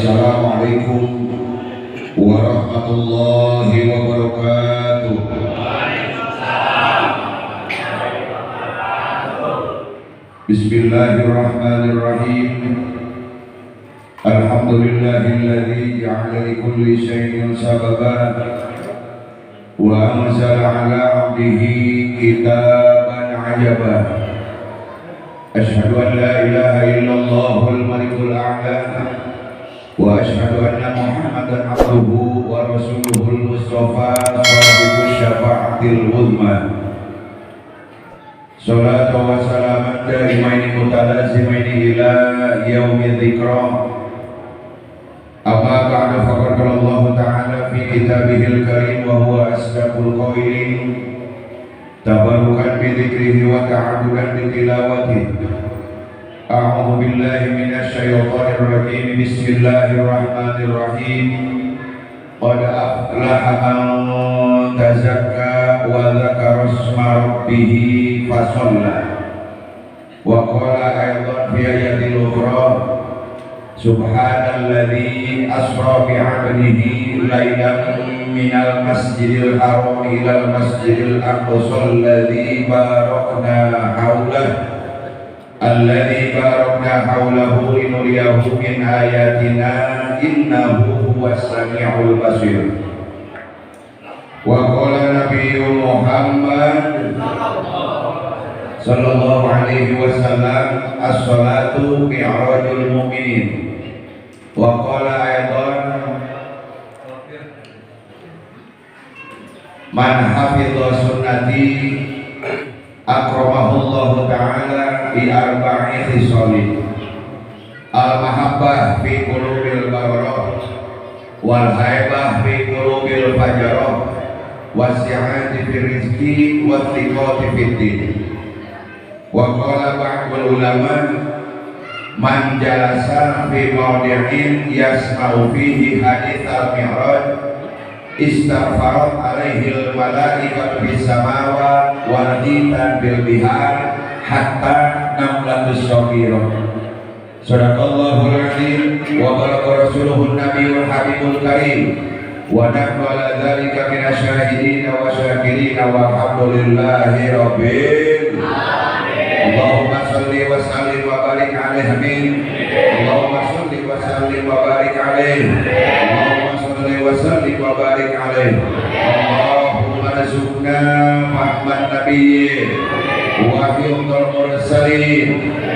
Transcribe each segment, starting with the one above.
Assalamualaikum warahmatullahi wabarakatuh. Bismillahirrahmanirrahim. Alhamdulillahilladzi ja'ala likulli syai'in sababa wa anzala ala 'abdihi kitaban 'ajaba. Asyhadu an la ilaha illallahul malikul a'la wa asyhadu anna Muhammadan 'abduhu wa rasuluhul mustafa sahibus syafa'atil uzma. Salatu wa salaman daimaini mutalazimaini ila yaumi dzikra. Amma ba'du, faqad qala Allah ta'ala fi kitabihil karim wa huwa asdaqul qailin, tabarukan bi dzikrihi wa ta'abudan bi tilawatihi. A'udzu billahi minasy syaithanir rajim. Bismillahirrahmanirrahim. Qad aflaha man tazakka wa dzakara isma rabbih fasalla. Wa qala aidan fi ayatil ukhra, subhanalladzi asra bi 'abdihi lailan minal masjidil haram ilal masjidil aqsa alladzi barakna haulahu alladzi barakna haulahu linuriyahu min ayatina innahu huwas samiul basir. Wa qala nabiyyu Muhammad sallallahu alaihi wasallam, as-salatu mi'rajul mu'minin. Wa qala aidan, man hafidha sunnati akramahullahu ta'ala bi arba'i khisalin: al-mahabbah fi qulubil bararah, wal haibah fi qulubil fajarah, wasi'ati fi rizqi, wathiqati fid din. Wa qala ba'dul ulama, man jalasa fi mawdi'in yasma'u fihi hadits al-mi'raj istaghfarat alaihi al-malaikatu bis samawati wal hitan bil bihar hatta namlatus saghirah. Sadaqallahul azim wa balagha rasuluhun nabiyul habibul karim wa nahnu ala dzalika minasyahidin wa syakirin walhamdulillahi rabbil alamin. Allahumma shalli wa sallim wa barik alaihi amin. Allahumma shalli wa sallim wa barik alaihi. Allahumma shalli wa sallim wa barik alaihi. Allahumma rzuqna fahman nabiyyin wa hifdzal mursalin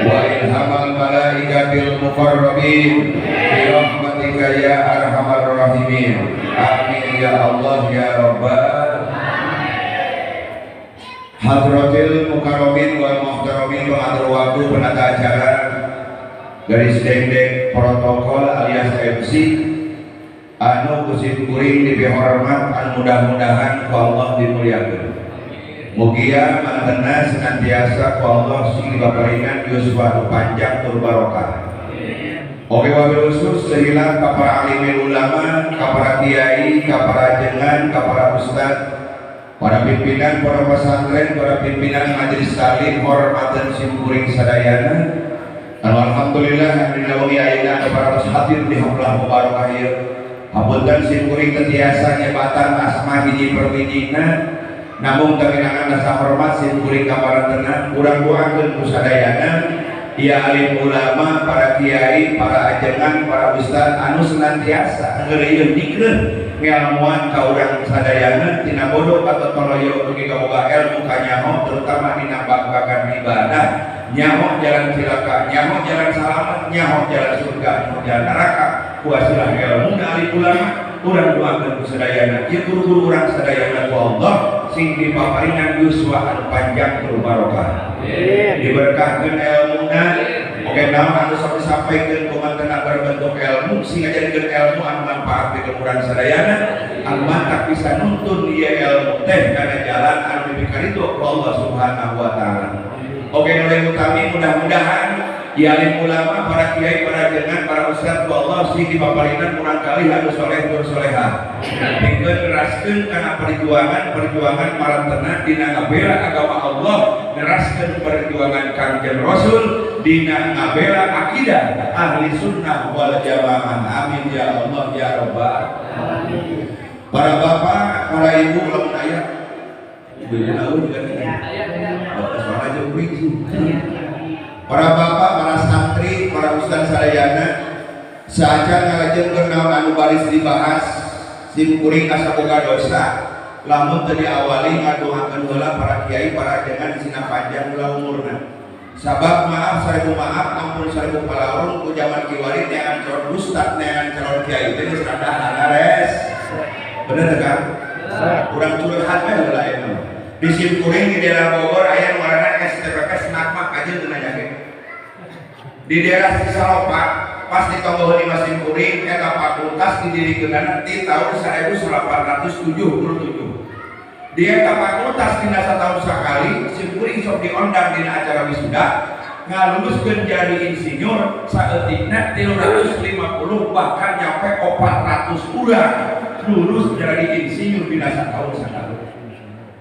wa ilhamal malaikatil muqarrabin bi rahmatika ya arhamar rahimin. Amin ya Allah ya rabbal. Hadratil mukarramin wal muhtaramin, pengatur waktu, penata acara, garis dengdeng protokol alias MC, anu kusim kuring dipihormat, anu mudah-mudahan ku Allah dimuliakeun. Mugia mantena senantiasa ku Allah sing dipaparingan yuswa anu panjang tur barokah. Oke, wabil khusus sehilang ka para alimil ulama, ka para kiai, ka para jengan, ka para ustad, para pimpinan para pesantren, para pimpinan majelis taklim, hormatan simkuring sadayana. Alhamdulillah dina wengi ayeuna para hadir di haflah mubarakah ieu. Hapunten simkuring teu tiasa nyebatan asma hiji per hijina, namung kaminangan rasa hormat simkuring ka parantena, urang doakeun ku sadayana ya alim ulama, para kiai, para ajengan, para ustad anu senantiasa ngeureuyeuh dikeun ngelmuan ka urang sadayana tina bodoh atau toloyo dugi ka boga ilmu kanyaho, terutama dina babagan ibadah, nyaho jalan cilaka, nyaho jalan salamet, nyaho jalan surga, nyaho jalan neraka. Kuasilah ilmu alim ulama, urang doakeun ku sadayana ieu guru-guru urang sadayana ku Allah sing dipaparinan yuswa anu panjang tur barokah, diberkahkeun elmuna. Oke, naon anu sok disampaikeun kumantenna berbentuk ilmu sing ngajadikeun ilmu anu manfaat pikeun urang sadayana, anu mantak bisa nuntun ieu ilmu teh kana jalan anu dipikaritu ku Allah Subhanahu wa taala. Oke, nulai utami mudah-mudahan ya alim ulama, para kiai, para jengan, para ustaz ku Allah sing dipaparinan murang kali anu soleh tur solehah, pikeun neraskeun kana perjuangan marantena dina ngabela agama Allah, neraskeun perjuangan Kangjeng Rasul. dina ngabela akidah ahli sunnah wal jamaah. Amin ya Allah ya rabbal alamin. Para bapak, para ibu, lamun aya para bapak, para santri, para ustaz sadayana saacan ngalajengkeun naon anu baris dibahas sim kuring asa boga dosa lamun teu diawali ngadoakeun heula para kiai, para ajengan sina panjang heula umurna. Sabab maaf seribu maaf ampun seribu palaurung ku zaman kiwari neangan calon ustaz, neangan calon kiai teh geus rada harares. Bener kan? Urang curhat we heula eta. Di sim kuring di daerah Bogor aya nu ngaranna STPP Senakmak aja teu nanya ge. Di daerah Cisalopa pas ditonggoheun di sim kuring eta fakultas didirikeunana ti tahun 1877. Di eta fakultas dina satahun sakali sim kuring sok diondang dina acara wisuda ngaluluskeun jadi insinyur saeutikna 350 bahkan nyampe 400 urang lulus jadi insinyur dina satahun sakali.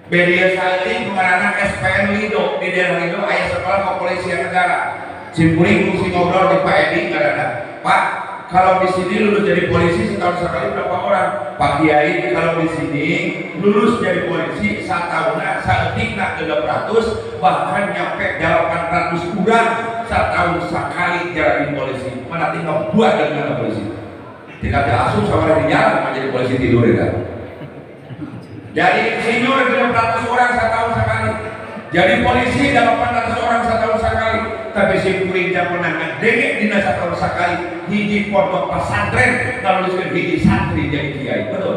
Bedia saeutik ngaranna SPN Lido di daerah Lido aya sekolah kepolisian negara. Sim kuring fungsi ngobrol di Pak Edi ngaranna. Pak, kalau di sini lulus jadi polisi setahun sekali berapa orang? Pak Kiai, kalau di sini lulus jadi polisi satahunan saeutikna 600 bahkan nyampe 800 urang setahun sekali jadi polisi. Mana tinggal buat dengan polisi. Tinggal asup sama di jalan menjadi polisi tidur ya. Jadi insinyur 600 orang setahun sekali. Jadi polisi 800 orang setahun sekali. Tapi sim kuring pernah ngadenge dina setahun sekali hiji pondok pesantren ngaluluskeun hiji santri jadi kiai. Betul.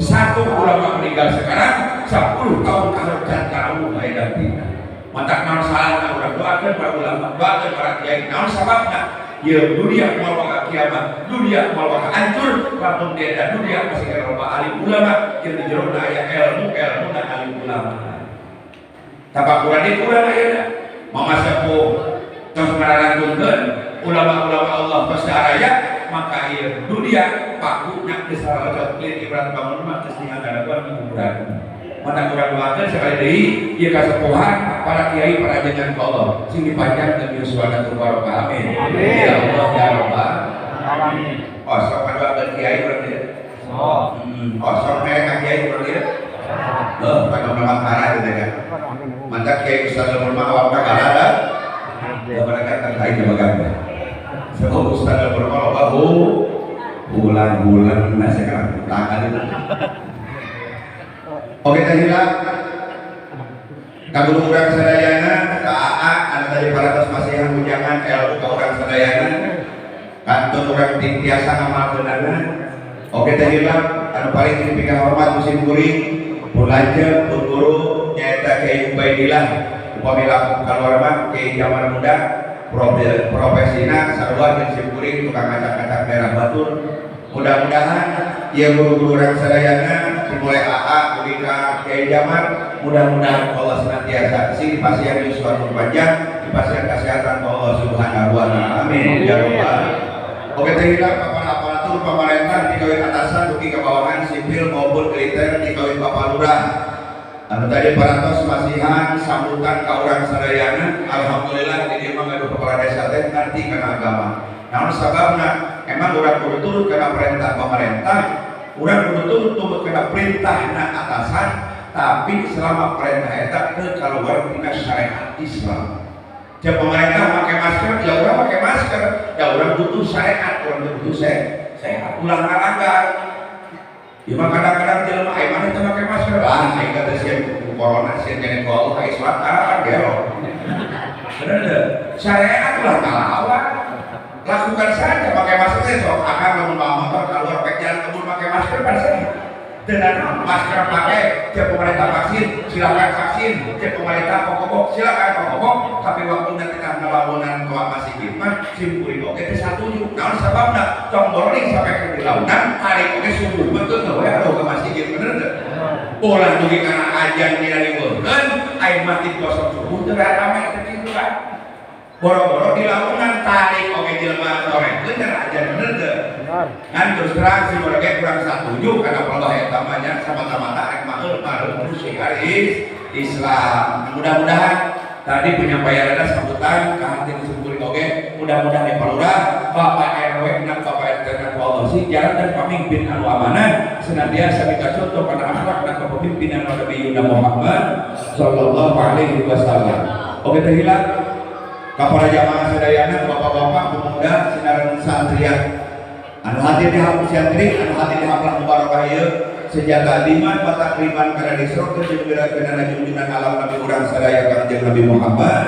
Satu ulama meninggal sekarang 10 tahun kalau can tahu aya gantina. Matak naon salahna urang doakeun para ulama, doakeun para kiai. Naon sababna? Ya dunia moal waka kiamat, dunia moal waka hancur, lamun dia dunia masih kena loba alim ulama, jeung di jero aya ilmu, ilmu na alim ulama. Tapakuran di kurang ayeuna. Mama sepuh tos ngarantunkeun ulama-ulama Allah tos araya, maka ieu dunia pakuna geus saralocot lin ibrat bangun mah geus tinggal ngadaguan kuburan. Mata kurang doakeun sekali deui ieu kasepuhan para kiai para ajengan ka Allah sing dipanjangkeun yuswana tur barokah. Amin. Ya Allah ya Rabbal alamin. Oh sok ngadoakeun kiai urang dieu. Sok. Oh sok mere ka kiai urang dieu. Heuh, pakai marah gitu kan. Mantap kiai ustaz lemur mah awakna galada. Da mereka terkait sama gambar. Sebab ustaz lemur mah loba bulan-bulan nah sekarang tangan itu. Oke teh hilang. Ka guru urang sadayana, ka AA anu tadi parantos masihan ujangan ilmu ka urang sadayana. Kantun urang tiasa ngamalkeunana. Oke teh hilang anu paling dipika hormat musim kuring, pun lanceuk, pun guru nyaeta Kiai Ubaidillah. Upami laku kaluar mah Kiai Jamar Muda, profesina sarua jeung sim kuring tukang ngacak-ngacak daerah batur. Mudah-mudahan ieu guru-guru urang sadayana dimulai AA dugi ka Kiai Jamar, mudah-mudahan Allah senantiasa sing dipasihan yuswa nu panjang, dipasihan kesehatan Allah Subhanahu wa taala. Amin ya rabbal. Oke teh hilang papan aparatur pemerintah dikawin atasan dugi ka bawahan sipil maupun militer dikawin Bapak Lurah. Anu tadi parantos masihan sambutan ka urang sadayana, alhamdulillah di dieu mah gaduh kepala desa teh ngarti kana agama. Naon sababna? Emang urang kudu turut kana perintah pemerintah, urang kudu turut tumut kana perintahna atasan, tapi selama perintah eta teu kaluar tina syariat Islam. Jika pemerintah pakai masker, ya urang pakai masker, ya urang butuh syariat, urang butuh sehat, ulah ngalanggar. Ya mah kadang-kadang jelema aya mana teu make masker, lah aing kata sieun corona, sieun jadi ku Allah, aing salat harapan gelo. Bener teu? Syariat ulah ngalawan. Lakukan saja pakai masker sok akan lamun bawa motor keluar pek jalan kebun pakai masker pada sehat. Dan masker pakai, tiap pemerintah vaksin, silakan vaksin, tiap pemerintah kokobok, silakan kokobok, tapi waktu nanti ngelawonan toa masih mah sim kuring oge teh satuju. Naon sababna? Tong boroning sampai ke dilaunan, tarik oge subuh betul teu we aduh ke masjid bener teu? Ulah dugi kana ajan dina diweuheun, aing mah ti kosong subuh teu rame teh kitu kan. Boro-boro di launan tarik oge jelema torehkeun kana ajan bener teu? Kan terus terang si mereka kurang satuju karena Allah eta mah nya samata-mata rek maheul maheul terus syiar Islam. Mudah-mudahan tadi penyampaian ada sambutan ka hati sim kuring mudah-mudahan di Palurah Bapak RW na Bapak RT na Allah sing jalan dan pamimpin anu amanah senantiasa minta contoh karena akhlak dan kepemimpinan Nabi Yuna Muhammad sallallahu alaihi wasallam. Oke teh hilang ka para jamaah sadayana, bapak-bapak, pemuda, sinaran santrian anu hadir di hapus santri, anu hadir di haflah mubarakah ieu senjata liman patakriman kana disrokeun jeung mirakeunana junjungan alam Nabi urang sadaya Kangjeng Nabi Muhammad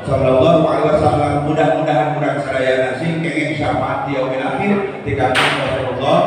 sallallahu alaihi wasallam. Mudah-mudahan urang sadayana sing kenging syafaat di yaumil akhir ti Kangjeng Rasulullah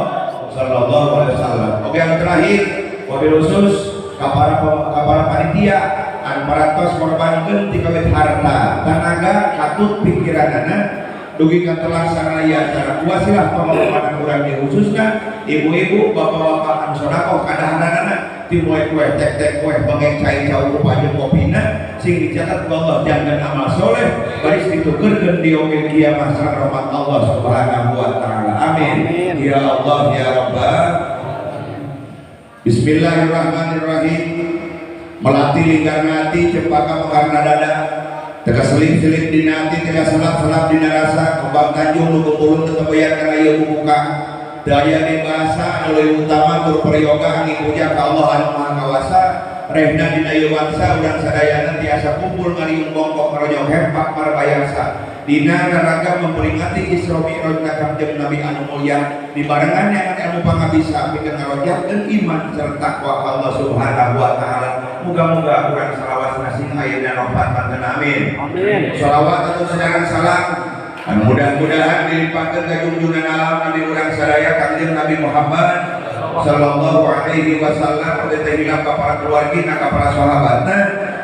sallallahu alaihi wasallam. Oke, anu terakhir wabil khusus ka para panitia anu parantos korbankeun ti kawit harta, tanaga, katut pikiranana dugi ka terlaksana ieu acara wasilah pangorbanan urang di khususna ibu-ibu, bapak-bapak anu sedekah kadaharanana ti mulai kue tek-tek kue bengek cai cau rupa jeung kopina sing dicatat ku Allah jangan amal soleh baris ditukerkeun di yaumil kiamah sareng rahmat Allah Subhanahu wa taala. Amin. Ya Allah ya Rabbal. Bismillahirrahmanirrahim. Melati linggar hati cempaka mekarna dada teka selip-selip dina hati teka selap-selap dina rasa kembang tanjung nu gembulung tetebeyan kana ieu bubuka daya di bahasa anu leuwih utama tur peryoga angin puja ka Allah anu maha kawasa rehna dina ieu bangsa urang sadayana tiasa kumpul ngariung bongkok ngarojong hempak marbayangsa dina raraga memperingati Isra Mi'raj Kangjeng Nabi anu mulia dibarengan dengan ilmu pangabisa pikeun ngarojakeun iman sarta takwa ka Allah Subhanahu wa taala. Muga-muga urang salawasna sing ayeuna rahmat manten amin. Amin. Salawat atau sejarah salam anu mudah-mudahan dilimpahkeun ka junjungan alam Nabi urang sadaya Kangjeng Nabi Muhammad sallallahu alaihi wasallam oge teh hilap ka para keluargina ka para sahabatna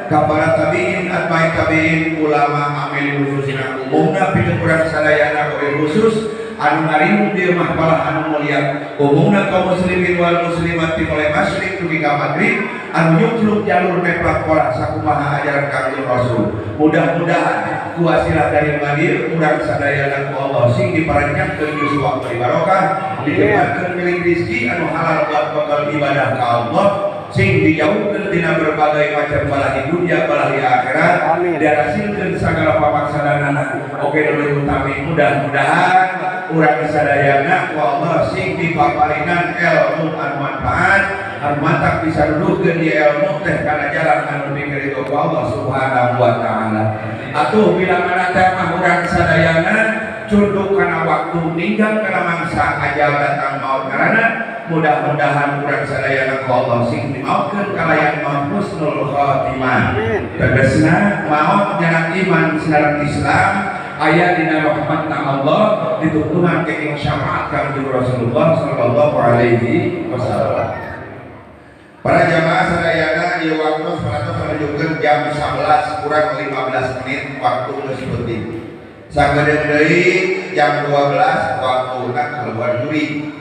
ka para tabiin atbai tabiin ulama amil khususna umumna pikeun urang sadayana oge khusus anu ngariung di mahfalah anu mulia umumna kaum muslimin wal muslimat mulai masyrik dugi ka maghrib anu nyucluk jalur neplak pola sakumaha ajaran Kangjeng Rasul. Mudah-mudahan ku wasilah dari madir urang sadayana ku Allah sing diparanjangkeun yuswa beri barokah dijembarkeun milik rezeki anu halal buat bekal ibadah ka Allah sing dijauhkeun tina berbagai macam balahi dunia balahi akhirat dihasilkeun sagala pamaksadanana. Oke dulu utami mudah-mudahan urang sadayana ku Allah sing dipaparinan ilmu anu manfaat anu mantak bisa nuduhkeun ieu ilmu teh kana jalan anu dikeridho ku Allah Subhanahu wa taala. Atuh bila mana teh mah urang sadayana cunduk kana waktu ninggal kana mangsa ajal datang maut karana mudah-mudahan urang sadayana ku Allah sing dimautkeun kalayan maut husnul khatimah. Tegasna maut nyanak iman sareng Islam aya dina rahmatna Allah dituntunan kenging syafaat Kangjeng Rasulullah sallallahu alaihi wasallam. Para jamaah sadayana ieu waktu salat menunjukkeun jam 11 kurang 15 menit waktu geus peuting. Sagedeung deui jam 12 waktuna keluar juri.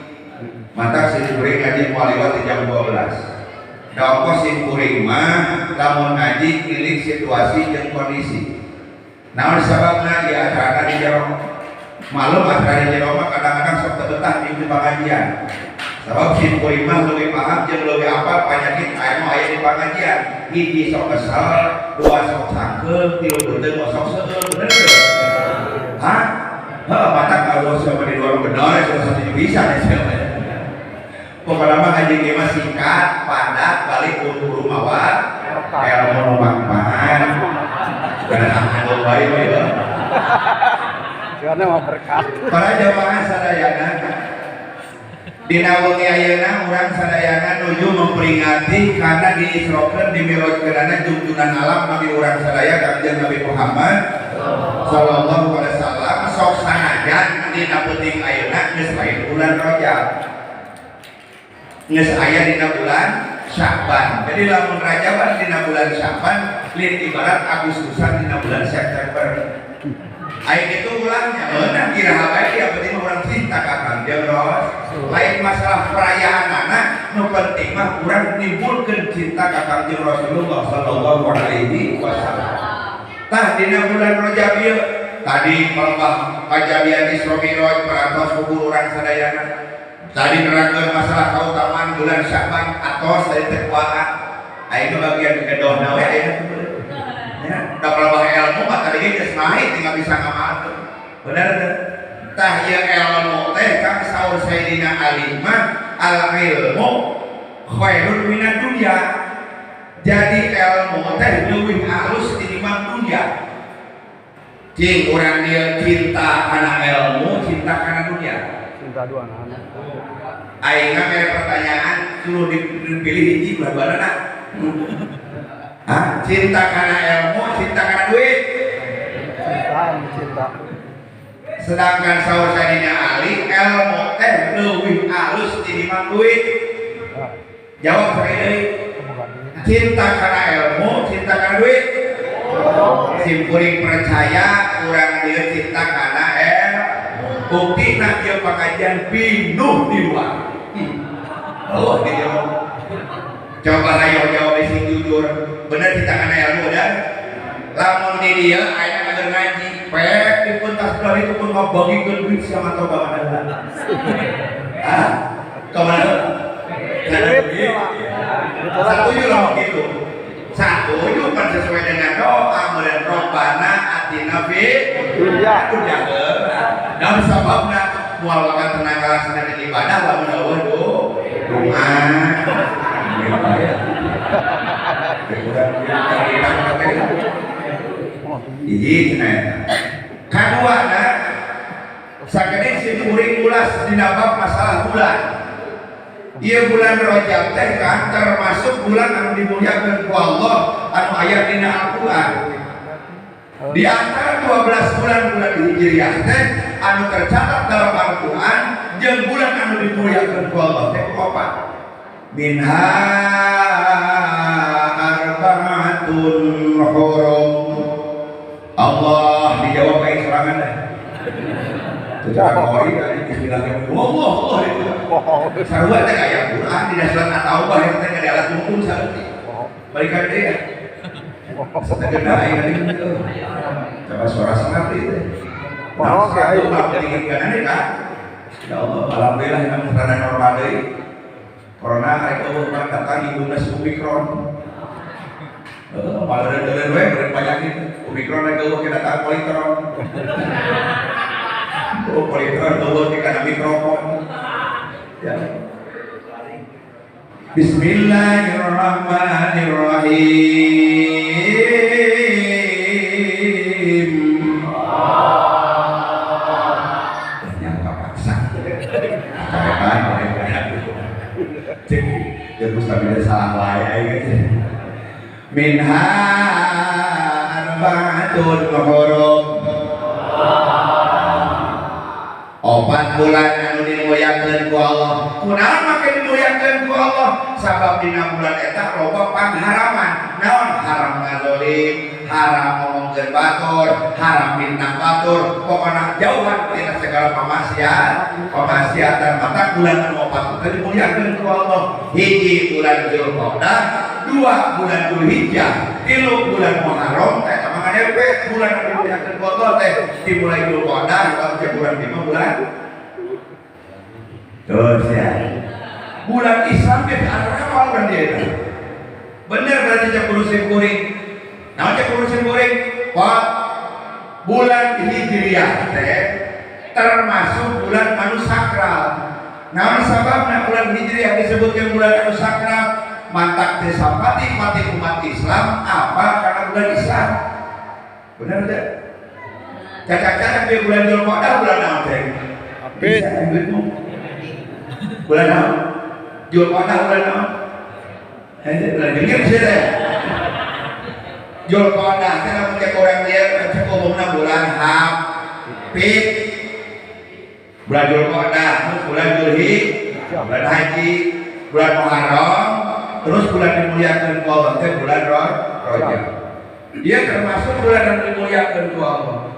Mata sim kuring ngaji moal liwat di jam 12. Da ongkoh sim kuring mah lamun ngaji milik situasi jeung kondisi. Naon sababna ieu acarana di jero? Malum acara di jero mah kadang-kadang sok teu betah di pengajian. Sabab sim kuring mah leuwih paham jeung leuwih apal panyakit anu aya di pengajian. Hiji sok kesel, dua sok cangkeul, tilu beuteung sok seueul, bener teu? Hah? Heuh, matak kalau sama di luar bener, salah satu bisa nih siapa. Pokoknya mah ngaji ge mah singkat, padat, balik buru-buru mawa ilmu nu manfaat. Karena anu bae we ya. Karena mau berkat. Para jamaah sadayana dina wengi ayeuna urang sadayana nuju memperingati karena diisrokeun dimi'rajkeunana junjungan alam Nabi urang sadaya Kangjeng Nabi Muhammad sallallahu alaihi wasallam. Sok sanajan dina peuting ayeuna geus lain bulan Rajab, geus aya dina bulan Sya'ban. Jadi lamun Rajaban dina bulan Sya'ban lain ibarat Agustusan dina bulan September. Ayo itu ulangnya, benar kira bae dia penting orang cinta ka Kangjeng Rasul. Lain masalah perayaan anak, nu penting mah urang nimbulkeun cinta ka Kangjeng Rasulullah sallallahu alaihi wasallam. Tah dina bulan Rajab ieu tadi palembah kajadian Isra Mi'raj parantos kubur urang sadayana. Tadi nerangkeun masalah kautamaan bulan Sya'ban atos dari teh kuaa. Ayeuna bagian gedohna we ayeuna. Ya, da palembah ilmu mah tadi geus naik tinggal bisa ngamalkeun. Bener teu? Tah ieu ilmu teh kang saur Sayyidina Ali mah al ilmu khairun minad dunya. Jadi ilmu teh leuwih alus tinimbang dunya. Cing urang dieu cinta kana ilmu, cinta kana dunia. Cinta dua anak. Aing mah mere pertanyaan suruh dipilih hiji dua-duana. Hah? Cinta kana ilmu, cinta kana duit. Cinta, cinta. Sedangkan saur Sayyidina Ali, ilmu teh leuwih alus tinimbang duit. Jawab sekali deui. Cinta kana ilmu, cinta kana duit. Simkuring percaya urang dieu cinta kana ilmu. Buktina ieu pengajian pinuh di luar. Oh, di jawab. Coba ayo jawab sing jujur. Bener cinta kana ilmu dan lamun di dieu aya keur ngaji, pek dipun tas belah itu pun ngabagikeun duit sama atau bagaimana? Ah, kemana? Karena duit. Setuju lah begitu. Satu kan sesuai dengan doa kemudian Robbana atina fid dunya. Dunya. Dan sababna moal bakal tenang ngalaksanakeun ibadah lamun eueuh doa. Hiji cenah eta. Kaduana sakedik si kuring ulas dina bab masalah bulan. Ieu bulan Rajab teh kan termasuk bulan anu dimuliakeun ku Allah anu aya dina Al-Qur'an. Di antara 12 bulan bulan Hijriah teh anu tercatat dalam Al-Qur'an jeung bulan anu dimuliakeun ku Allah teh opat. Minha arba'atun hurum. Allah dijawab kayak serangan dah. Secara kori bismillahirrahmanirrahim. Allah Allah itu. Sarua teh aya Quran dina surat At-Taubah eta teh ada alat hukum saeutik. Balikan deui ya. Sategeuna aya deui. Coba suara sangat ieu teh. Nah, satu tinggi kan. Ya Allah, alhamdulillah yang rada normal deui. Corona arek eueuh urang datang indungna si Omikron. Heeh, paleureun-leureun we beureun panyakit. Omikron rek eueuh kita datang Politron. Oh, Politron eueuh di kana mikrofon. Ya. Bismillahirrahmanirrahim. Yang kapaksa. Karetan cek ya Gusti salah wae aing teh. Minha arba'atun hurum. Opat bulan anu dimuliakeun ku Allah. Kunaon make dimuliakeun ku Allah? Sabab dina bulan eta loba pangharaman. Naon? Haram ngazolim, haram ngomongkeun batur, haram fitnah batur, pokona jauhan tina segala pamaksiat, pamaksiatan mata bulan anu opat teh dimuliakeun ku Allah. Hiji bulan Dzulqa'dah, dua bulan Dzulhijjah, tilu bulan Muharram, teh mah ngadepet bulan anu dimuliakeun ku Allah teh dimulai Dzulqa'dah sampai bulan 5 bulan. Terus ya. Bulan Islam teh awal kan dia itu. Bener berarti cek guru sim kuring. Naon cek guru sim kuring? Pak, bulan Hijriah teh termasuk bulan anu sakral. Naon sababna bulan Hijriah disebutkan bulan anu sakral? Mantak teh sapati-pati umat Islam apa karena bulan Islam. Bener teh? Cacak-cacak di bulan Dzulqa'dah bulan naon teh? Apit. Bulan naon? Dzulqa'dah bulan naon? Bulan jengir sih teh. Dzulqa'dah teh lamun cek urang lieu cek umumna bulan Hafid. Bulan Dzulqa'dah, terus bulan Dzulhijjah, bulan haji, bulan Muharram, terus bulan dimuliakeun ku Allah teh bulan Rajab. Dia termasuk bulan yang dimuliakeun ku Allah.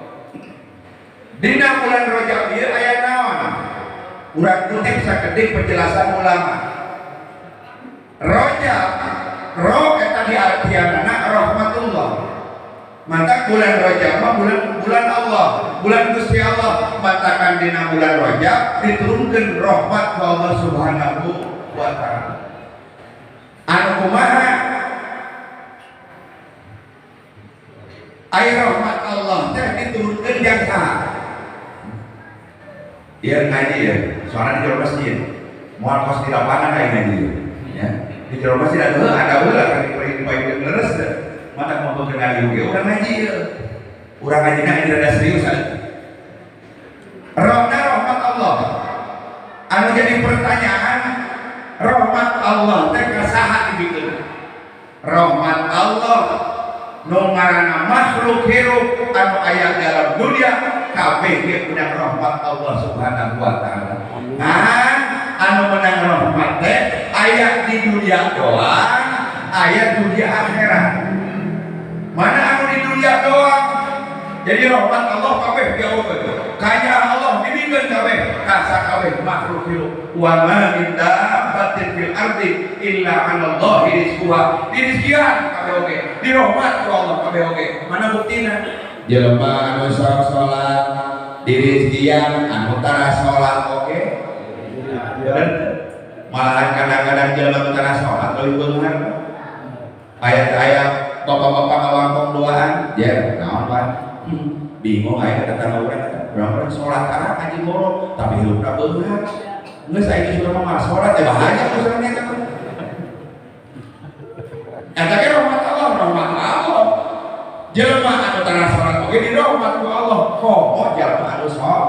Dina bulan Rajab ieu aya naon? Urang kutip sakedik penjelasan ulama. Rajab, ro eta diartianana rahmatullah. Maka bulan Rajab mah bulan Allah, bulan Gusti Allah. Matakan dina bulan Rajab diturunkeun rahmat ku Allah Subhanahu wa taala. Anu kumaha? Ai rahmat Allah teh diturunkeun jang saha? Ieu ngaji ya, soalnya di jero masjid. Moal kos di lapangan aya ngaji. Ya. Di jero masjid ada heuh ada heula kan dipayun leres teh. Mata mau ngaji oge urang ngaji ieu. Urang ngajina ini rada serius atuh. Rahmat rahmat Allah. Anu jadi pertanyaan, rahmat Allah teh ka saha dibikeun? Rahmat Allah nu ngaranna makhluk hirup anu aya dalam dunia kabeh ge menang rahmat Allah Subhanahu wa taala. Ngan anu menang rahmat teh aya di dunia doang, aya dunia akhirat. Mana anu di dunia doang? Jadi rahmat Allah kabeh diawekeun. Kanya Allah dibikeun kabeh ka sakabeh makhluk hirup. Wa ma min dabbatin fil ardi illa 'ala Allahi rizquha. Dirizkian kabeh oge. Dirahmat ku Allah kabeh oge. Mana buktina? Jelema anu sok salat dirizkian, anu tara salat oge. Bener? Malahan kadang-kadang jelema nu tara salat leuwih beunghar. Aya-aya bapak-bapak ngawangkong duaan, ya naon Pak? Bingung aya tetangga urang eta. Urang salat tara ngaji boro, tapi hirupna beunghar. Geus aya sudah mah salat teh bahaya urusan eta mah. Eta ge rahmat Allah, rahmat Allah. Jelema anu tara salat oge dirahmat ku Allah. Komo jelema anu sok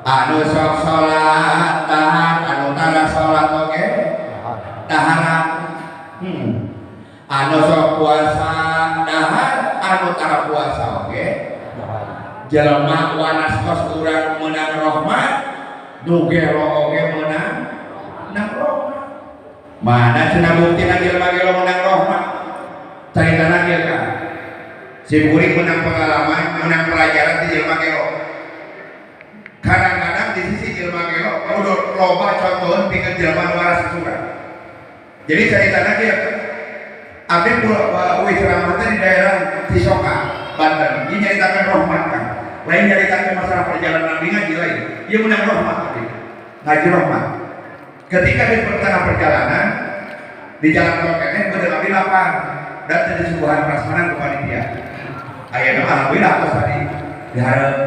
anu sok salat dahar, anu tara salat oge daharan. Anu sok puasa dahar, anu tara puasa oge. Jelema wanas kos urang meunang rahmat, nu gelo oge meunang rahmat. Mana cenah buktina jelema gelo meunang rahmat? Caritana kieu kan. Sim kuring menang pengalaman, menang pelajaran di jelema gelo. Kadang-kadang di sisi jelema gelo udah loba contohan pikeun jelema nu waras surah. Jadi caritana kieu. Abdi uih ceramah teh di daerah Cisoka, Banten. Ieu nyaritakeun rahmat kan. Lain nyaritakeun masalah perjalanan abdi ngaji lain. Ieu menang rahmat abdi. Ngaji rahmat. Ketika di tengah perjalanan di jalan tol keneh bener abdi lapar dan teu disuguhan prasmanan ku panitia. Aya mah alhamdulillah tos tadi dihareup.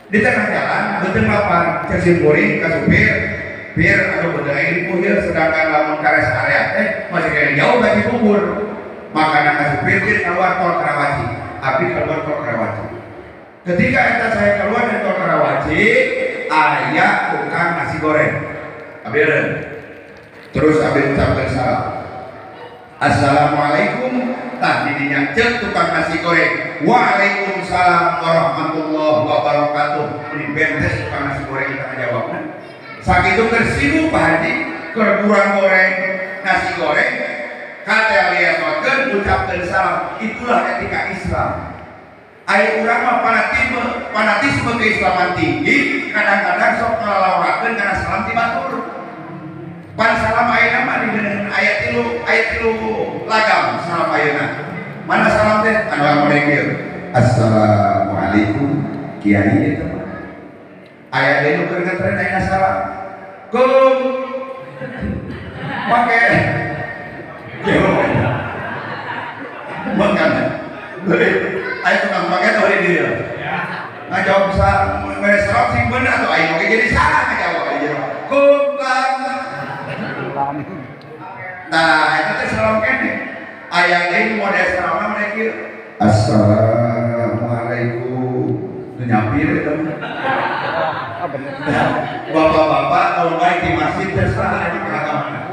Di tengah jalan beuteung lapar, cek sim kuring ka supir, pir aduh beuteung aing dipuhil sedangkan lamun ka rest area teh masih kena jauh ka Cibubur. Makana ka supir pir keluar tol Karawaci. Abdi keluar tol Karawaci. Ketika eta saya keluar dari tol Karawaci, aya tukang nasi goreng. Abdi eureun. Terus abdi ucapkeun salam. Assalamualaikum. Tah didinya ceuk tukang nasi goreng. Waalaikumsalam warahmatullahi wabarakatuh. Ini bentes tukang nasi goreng kita ngajawabna. Sakitu keur sibuk Pak Haji, keur kurang goreng nasi goreng, kata liasotkeun ucapkeun salam. Itulah etika Islam. Ai urang mah fanatisme, fanatisme keislaman tinggi, kadang-kadang sok ngalalawakeun kana salam ti batur. Pan salam ayeuna mah digeuneuheun aya tilu lagam salam ayeuna. Mana salam teh? Anu model kieu. Assalamualaikum kiai eta mah. Aya deui nu keur ngetren ayeuna salam. Kum pake gelo. Makan. Aya tukang pake teh di dieu. Ngajawab sa mere salam sing bener atuh aing oge jadi salah ngajawab aja. Kum lam. Nah, eta teh salam keneh. Aya deui model salamna model kieu. Assalamualaikum. Nu nyampir eta mah. Bapak-bapak kalau baik di masjid terserah di agamana.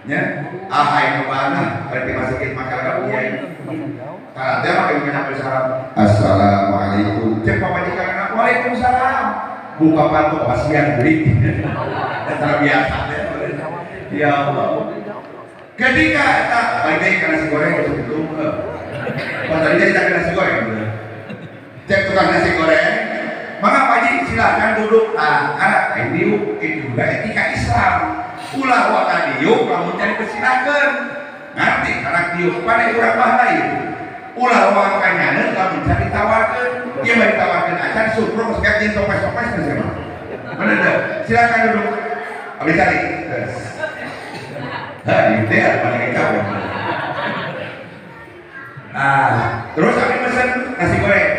Ya, ah aing nu mana balik di masjid maka agama kiai. Kalau dia pakai menyampir salam. Assalamualaikum. Cek pamajikan waalaikumsalam. Buka pantu kasihan beli. Cara biasa deh. Ya Allah. Ketika eta balik deui ka nasi goreng itu. Pas tadi jadi tak nasi goreng. Cek tukang nasi goreng. Maka Pak Haji silahkan duduk. Ah, karena ini itu juga etika Islam. Ulah waka diuk lamun cari persilakan. Ngerti karena diuk pada urang mah lain. Ulah waka nyaneun lamun cari tawarkeun. Ieu mah ditawarkeun acan sukro geus kayak jeung topes-topes geus mah. Bener teu? Silakan duduk. Abdi cari. Hah, itu ya paling kecap. Nah, terus abdi pesen nasi goreng.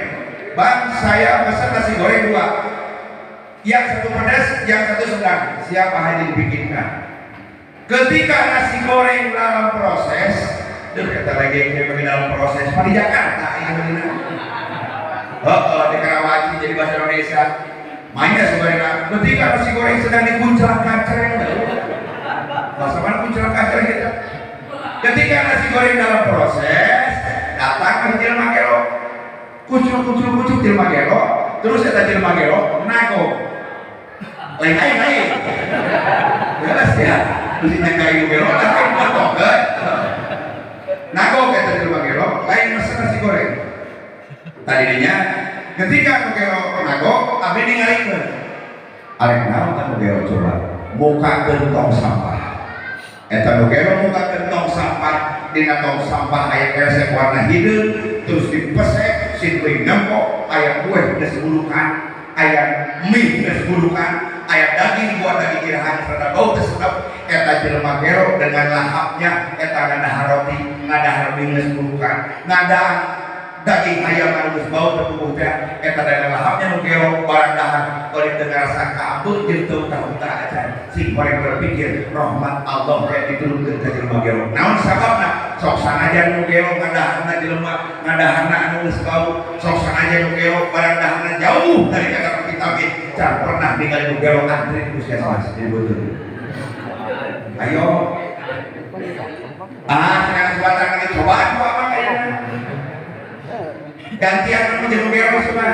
Bang, saya pesan nasi goreng 2. Yang satu pedas, yang satu sedang. Siapa haji dibikinkan? Ketika nasi goreng dalam proses, duh kata lagi yang dalam proses, di Jakarta ini. Oh, di Karawaci jadi bahasa Indonesia. Mainnya sebenarnya ketika nasi goreng sedang dikuncang kacang, bahasa mana kuncang kacang gitu. Ketika nasi goreng dalam proses, datang ke jelema gelo, kucuk-kucuk-kucuk jelema gelo, terus eta jelema gelo nago. Lain aing lain. Jelas ya, mesti nyangka ieu gelo lain potong kan. Nago eta jelema gelo, lain mesen nasi goreng. Tadinya ketika nu gelo nago, abdi ningalikeun. Arek naon tah nu gelo coba? Mukakeun tong sampah. Eta nu gelo mukakeun tong sampah, dina tong sampah aya keresek warna hideung, terus dipesek sin euy nempok aya kue geus bulukan, aya mie geus bulukan, aya daging buat daging irahan serta bau teu sedap. Eta jelema gelo dengan lahapnya eta ngadahar roti, ngadahar mie geus bulukan, ngadahar daging ayam anu geus bau teu teh eta dengan lahapnya nu gelo barang dahar bari teu ngarasa kaambeu jeung teu utah-utah acan. Sing goreng berpikir rahmat Allah teh diturunkeun ka jelema gelo. Naon sababna? Sok sanajan nu gelo ngadaharna jelema, ngadaharna anu geus bau, sok sanajan nu gelo barang daharna jauh dari kata vitamin, can pernah ningali nu gelo antri di puskesmas jadi betul. Ayo. Ah, sekarang sebatang lagi cobaan ku apa kayaknya. Gantian nu jeung nu gelo coba.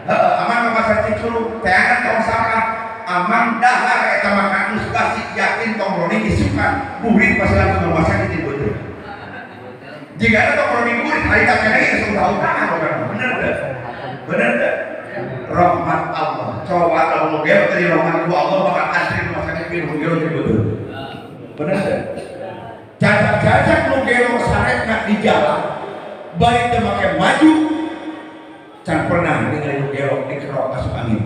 Heeh, aman ke pasar Cicurug, teangan tong sampah, aman dahar eta makan geus basi yakin tong roning isukan, burit pasti langsung rumah sakit di betul. Jika ada tong roning burit, hari tak kena geus utah-utahan bener teu? Bener teu? Rahmat Allah. Coba lamun nu gelo teh rahmat ku Allah bakal antri rumah sakit nu gelo jadi betul. Bener teu? Cacak-cacak nu gelo saretna di jalan, bari teu make maju, can pernah ningali nu gelo dikerok asup angin.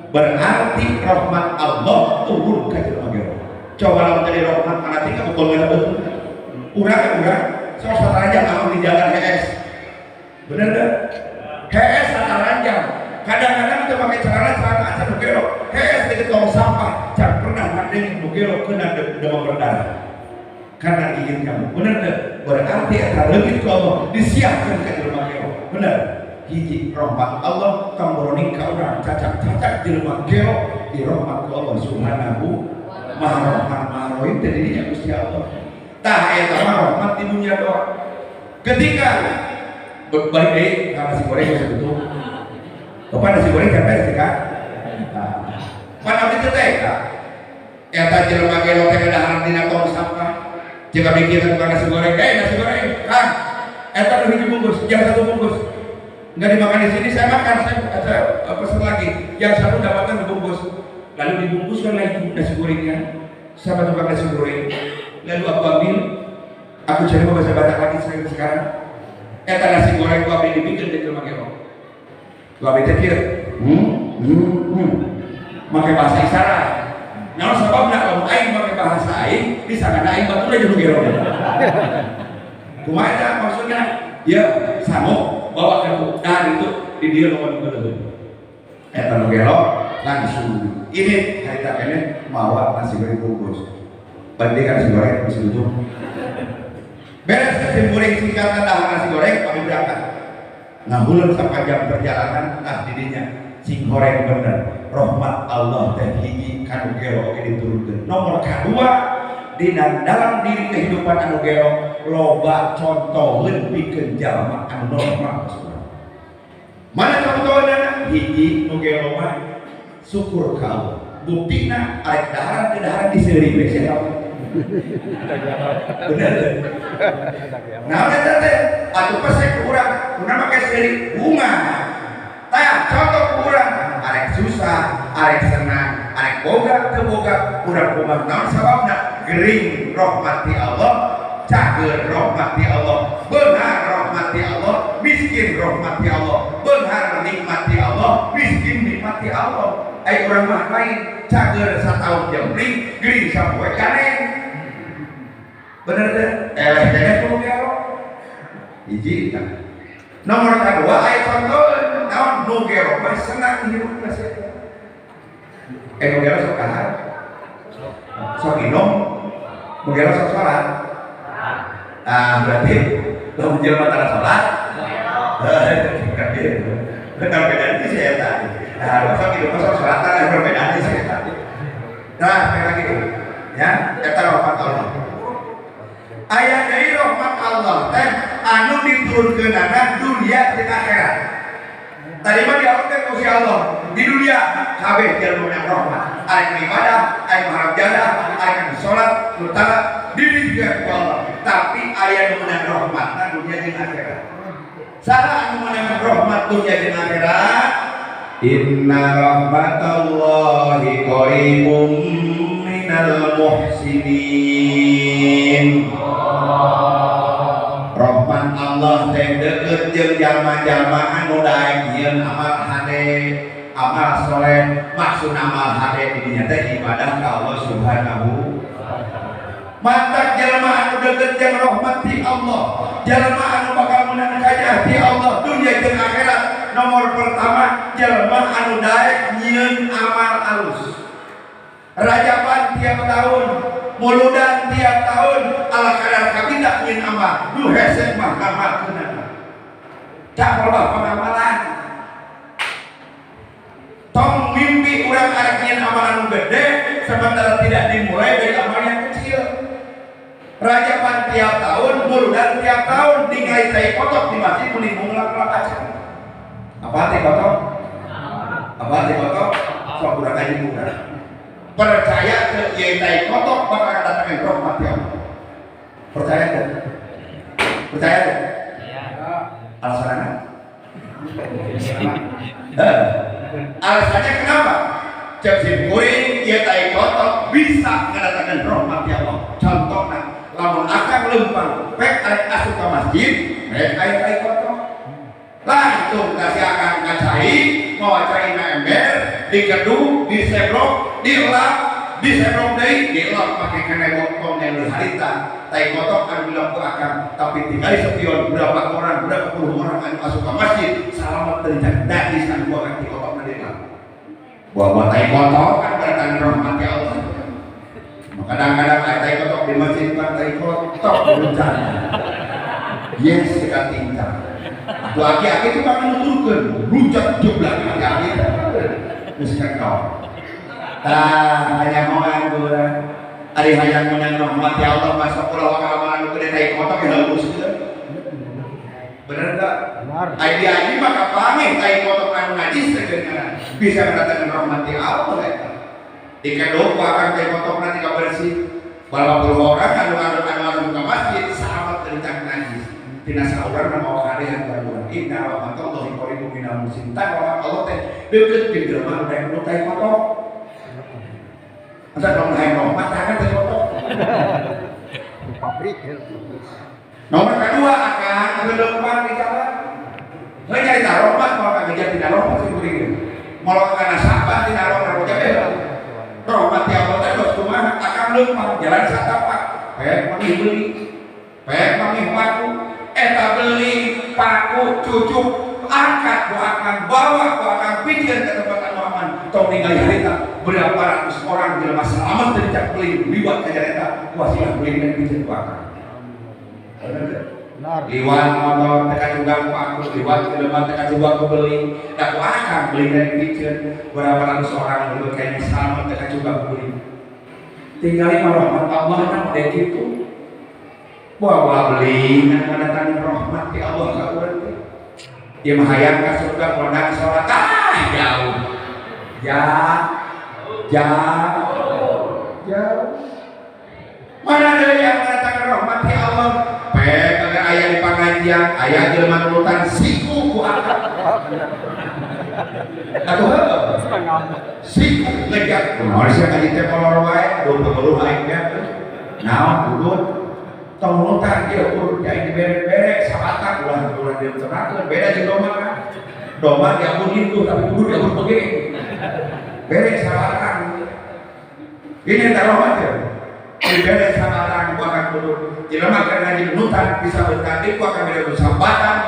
Berarti rahmat Allah turun ka jelema gelo. Coba lamun jadi rahmat kana tingkah pukul mana betul. Urang ya urang, sok sataranjang amun di jalan HS. Bener teu? HS sataranjang. Kadang-kadang teu make celana-celana acan nu gelo. HS di tong sampah, can pernah ngadengin nu gelo kena demam berdarah. Karena gigit kamu. Bener teu? Berarti eta leungit ku Allah disiapkeun ka jelema gelo. Bener. Hiji rahmat Allah kamboroning ka urang cacak-cacak jelema gelo di rahmat ku Allah Subhanahu Maha Rahman Maha Rahim teh dirinya Gusti Allah. Tah eta mah rahmat di dunia doang. Ketika balik deui ka nasi goreng geus tutup. Bapak nasi goreng kan beres kan? Nah, pan abdi teh teh eta jelema gelo teh dahar dina tong sampah. Jika mikir tukang nasi goreng, nasi goreng, Kang, eta nu hiji bungkus, yang satu bungkus. Nggak dimakan di sini, saya makan, saya pesan lagi. Yang satu dapatkan dibungkus. Lalu dibungkuskan lagi nasi gorengnya sama tukang nasi goreng. Lalu aku ambil, aku cari bahasa Batak lagi sekarang. Eta nasi goreng gua ambil dibikin di jelema gelo. Gua ambil teh make bahasa isyarat. Naon sababna lamun aing make bahasa aing, disangka aing batur aja nu gelo. Kumaha eta maksudna? Ya, sanggup bawa ke dahar itu di dia lawan nu eta nu gelo langsung ini harita keneh mawa nasi goreng bungkus. Bandingkan nasi goreng bisa tutup. Beres sim goreng singkatan dahar nasi goreng kami berangkat. Ngahuleng sepanjang perjalanan tah didinya sing goreng bener. Rahmat Allah teh hiji kanu gelo oge diturunkeun. Nomor kadua dina dalam diri kehidupan anu gelo loba contoheun pikeun jalma anu normal. Mana contohna? Hiji nu gelo mah syukur ka Allah. Buktina arek daharan teu daharan diseuri we sia. Bener teu? Naon eta teh? Atuh pesek ku urang, kuna make seuri bunga. Tah contoh ku urang arek susah, arek senang, arek boga teu boga, urang kumaha naon sababna? Gering rahmati Allah, cager rahmati Allah, beunghar rahmati Allah, miskin rahmati Allah, beunghar nikmati Allah, miskin nikmati Allah. Ai urang mah lain, cager sataun jempling, gering sapoe ganeng. Bener teh? Eleh keneh kudu gelo. Hiji tah. Nomor kedua aya contoh naon, nu gero mah senang hirupna sia. Eh, nu gero sok dahar, sok minum, nu gero sok sholat. Ah, berarti lamun jelema tara sholat, gitu. Benar, bedanya sih eta. Nah, sok hidup sok sholat tara perbedaan sih eta. Nah, sekali lagi ya, eta rahmat Allah. Aya deui rahmat Allah teh anu diturunkeunana dunia jeung akhirat. Tadi mah diaturkeun ku si Allah di dunia kabeh jelema menang rahmat. Aya nu ibadah, aya nu harap jadah, aya nu salat, nu taat, diri juga ku Allah. Tapi aya nu menang rahmat dunia jeung akhirat. Saha anu menang rahmat dunia jeung akhirat? Inna rahmatallahi qaribum minal muhsinin. Rahmat Allah teh deukeut jeung jalma-jalma anu daek nyieun amal hade, amal soleh. Maksud amal hade di dinya teh ibadah ka Allah Subhanahu. Matak jalma anu deukeut jeung rahmat ti Allah, jalma anu bakal menang kanyah ti Allah dunia jeung akhirat, nomor pertama jalma anu daek nyieun amal alus. Rajaban tiap tahun, muludan tiap tahun, ala kadar kabita nyieun amal. Nu hese mah ngamalkeunana. Tak loba pengamalan. Tong mimpi urang arek nyieun amalan nu gede sementara tidak dimulai dari amal yang kecil. Rajaban tiap tahun, muludan tiap tahun, ningali tai kotok di masjid muni mulak-mulak aja. Apa tai kotok? Apa tai kotok? Sok urang aja urang. Percaya ke ieu tai kotok bakal datangin rahmat ya Allah. Percaya teu? Percaya teu? Alasannya? Eh, alasannya kenapa? Cek sim kuring ieu tai kotok bisa mendatangkan rahmat ya Allah. Contohna, lamun akang lempang pek arek asup ka masjid, pek aya tai kotok. Langsung kasih akang ka cai, mawa cai na ember, dikedu, disebrok, dilap, disebrok deui, dilap pake kene botol yang harita. Tai kotok anu dilap ku akang, tapi tinggal sepion berapa orang, berapa puluh orang anu asup ka masjid, salamet dari najis anu buangan di kotok na dilap. Buah-buah tai kotok kan datang rahmat ya Allah. Kadang-kadang aya tai kotok di masjid kan tai kotok berencana. Yes, dekat tingkah. Tuh aki-aki itu kan nuturkeun, luncat jeblak aki-aki. Geus kekau. Tah, hanya moan urang. Ari hayang menang rahmat ya Allah masuk ulah waka amalan nu gede tai kotok ya haluskeun. Bener enggak? Benar. Ai di aji mah kapanggih tai kotok anu najis teh geuningan. Bisa mendatangkan rahmat ya Allah eta. Dikedok ku akang tai kotokna tinggal bersih. Berapa puluh orang anu anu anu anu ka masjid salamet dari cak najis. Tina saurang mah mawa kadehan ka urang. Inna rahmatallahi qaribun minal muhsinin. Tah rahmat Allah teh deukeut jeung jelema anu daek nu tai kotok. Masa kalau hayang rahmat tah kan tai kotok. Di pabrik ya. Nomor kedua akan leumpang di jalan. Heuh nyarita rahmat moal kagejar tina rahmat sih kuring. Moal kana sabar tina rahmat beda. Rahmat ti Allah teh geus kumaha akang leumpang jalan satapak. Pek manggih beli. Pek manggih paku. Eta beli paku cucuk angkat ku akang bawa ku akang pikeun ke tempat anu aman. Tong ningali harita berapa ratus orang jelema selamat dari cak beli liwat ka jalan eta wasilah beli dan pikeun ku akang. Benar. Liwat motor teka juga ku aku, liwat jelema teka juga ku beli. Da ku akang beli dari pikeun berapa ratus orang liwat kayaknya selamat teka juga ku beli. Tinggali mah rahmat Allah kan udah gitu. Bawa beli ngan mendatangkan rahmat ti Allah ka urang teh. Ieu mah hayang ka surga kondang salat ah jauh. Jauh. Jauh. Jauh. Mana deui yang mendatangkan rahmat ti Allah? Pek agar aya di panganjang, aya jelema nurutan siku ku akang. Oh, benar. Atuh heueuh. Setengah. Siku ngejak. Kunaon sia ngaji teh molor wae, aduh pengeluh aing nya. Naon urut? Tong nurutan ieu urut aing dibere-bere sabatang ulah ulah diucapkeun. Beda jeung domba kan. Domba diampun itu tapi kudu diampun begini. Bere sabatang. Ini tak rahmat ya. Dibere sabatang ku akan kudu. Jelema keur ngaji nurutan bisa bertanding ku akan bere sabatang.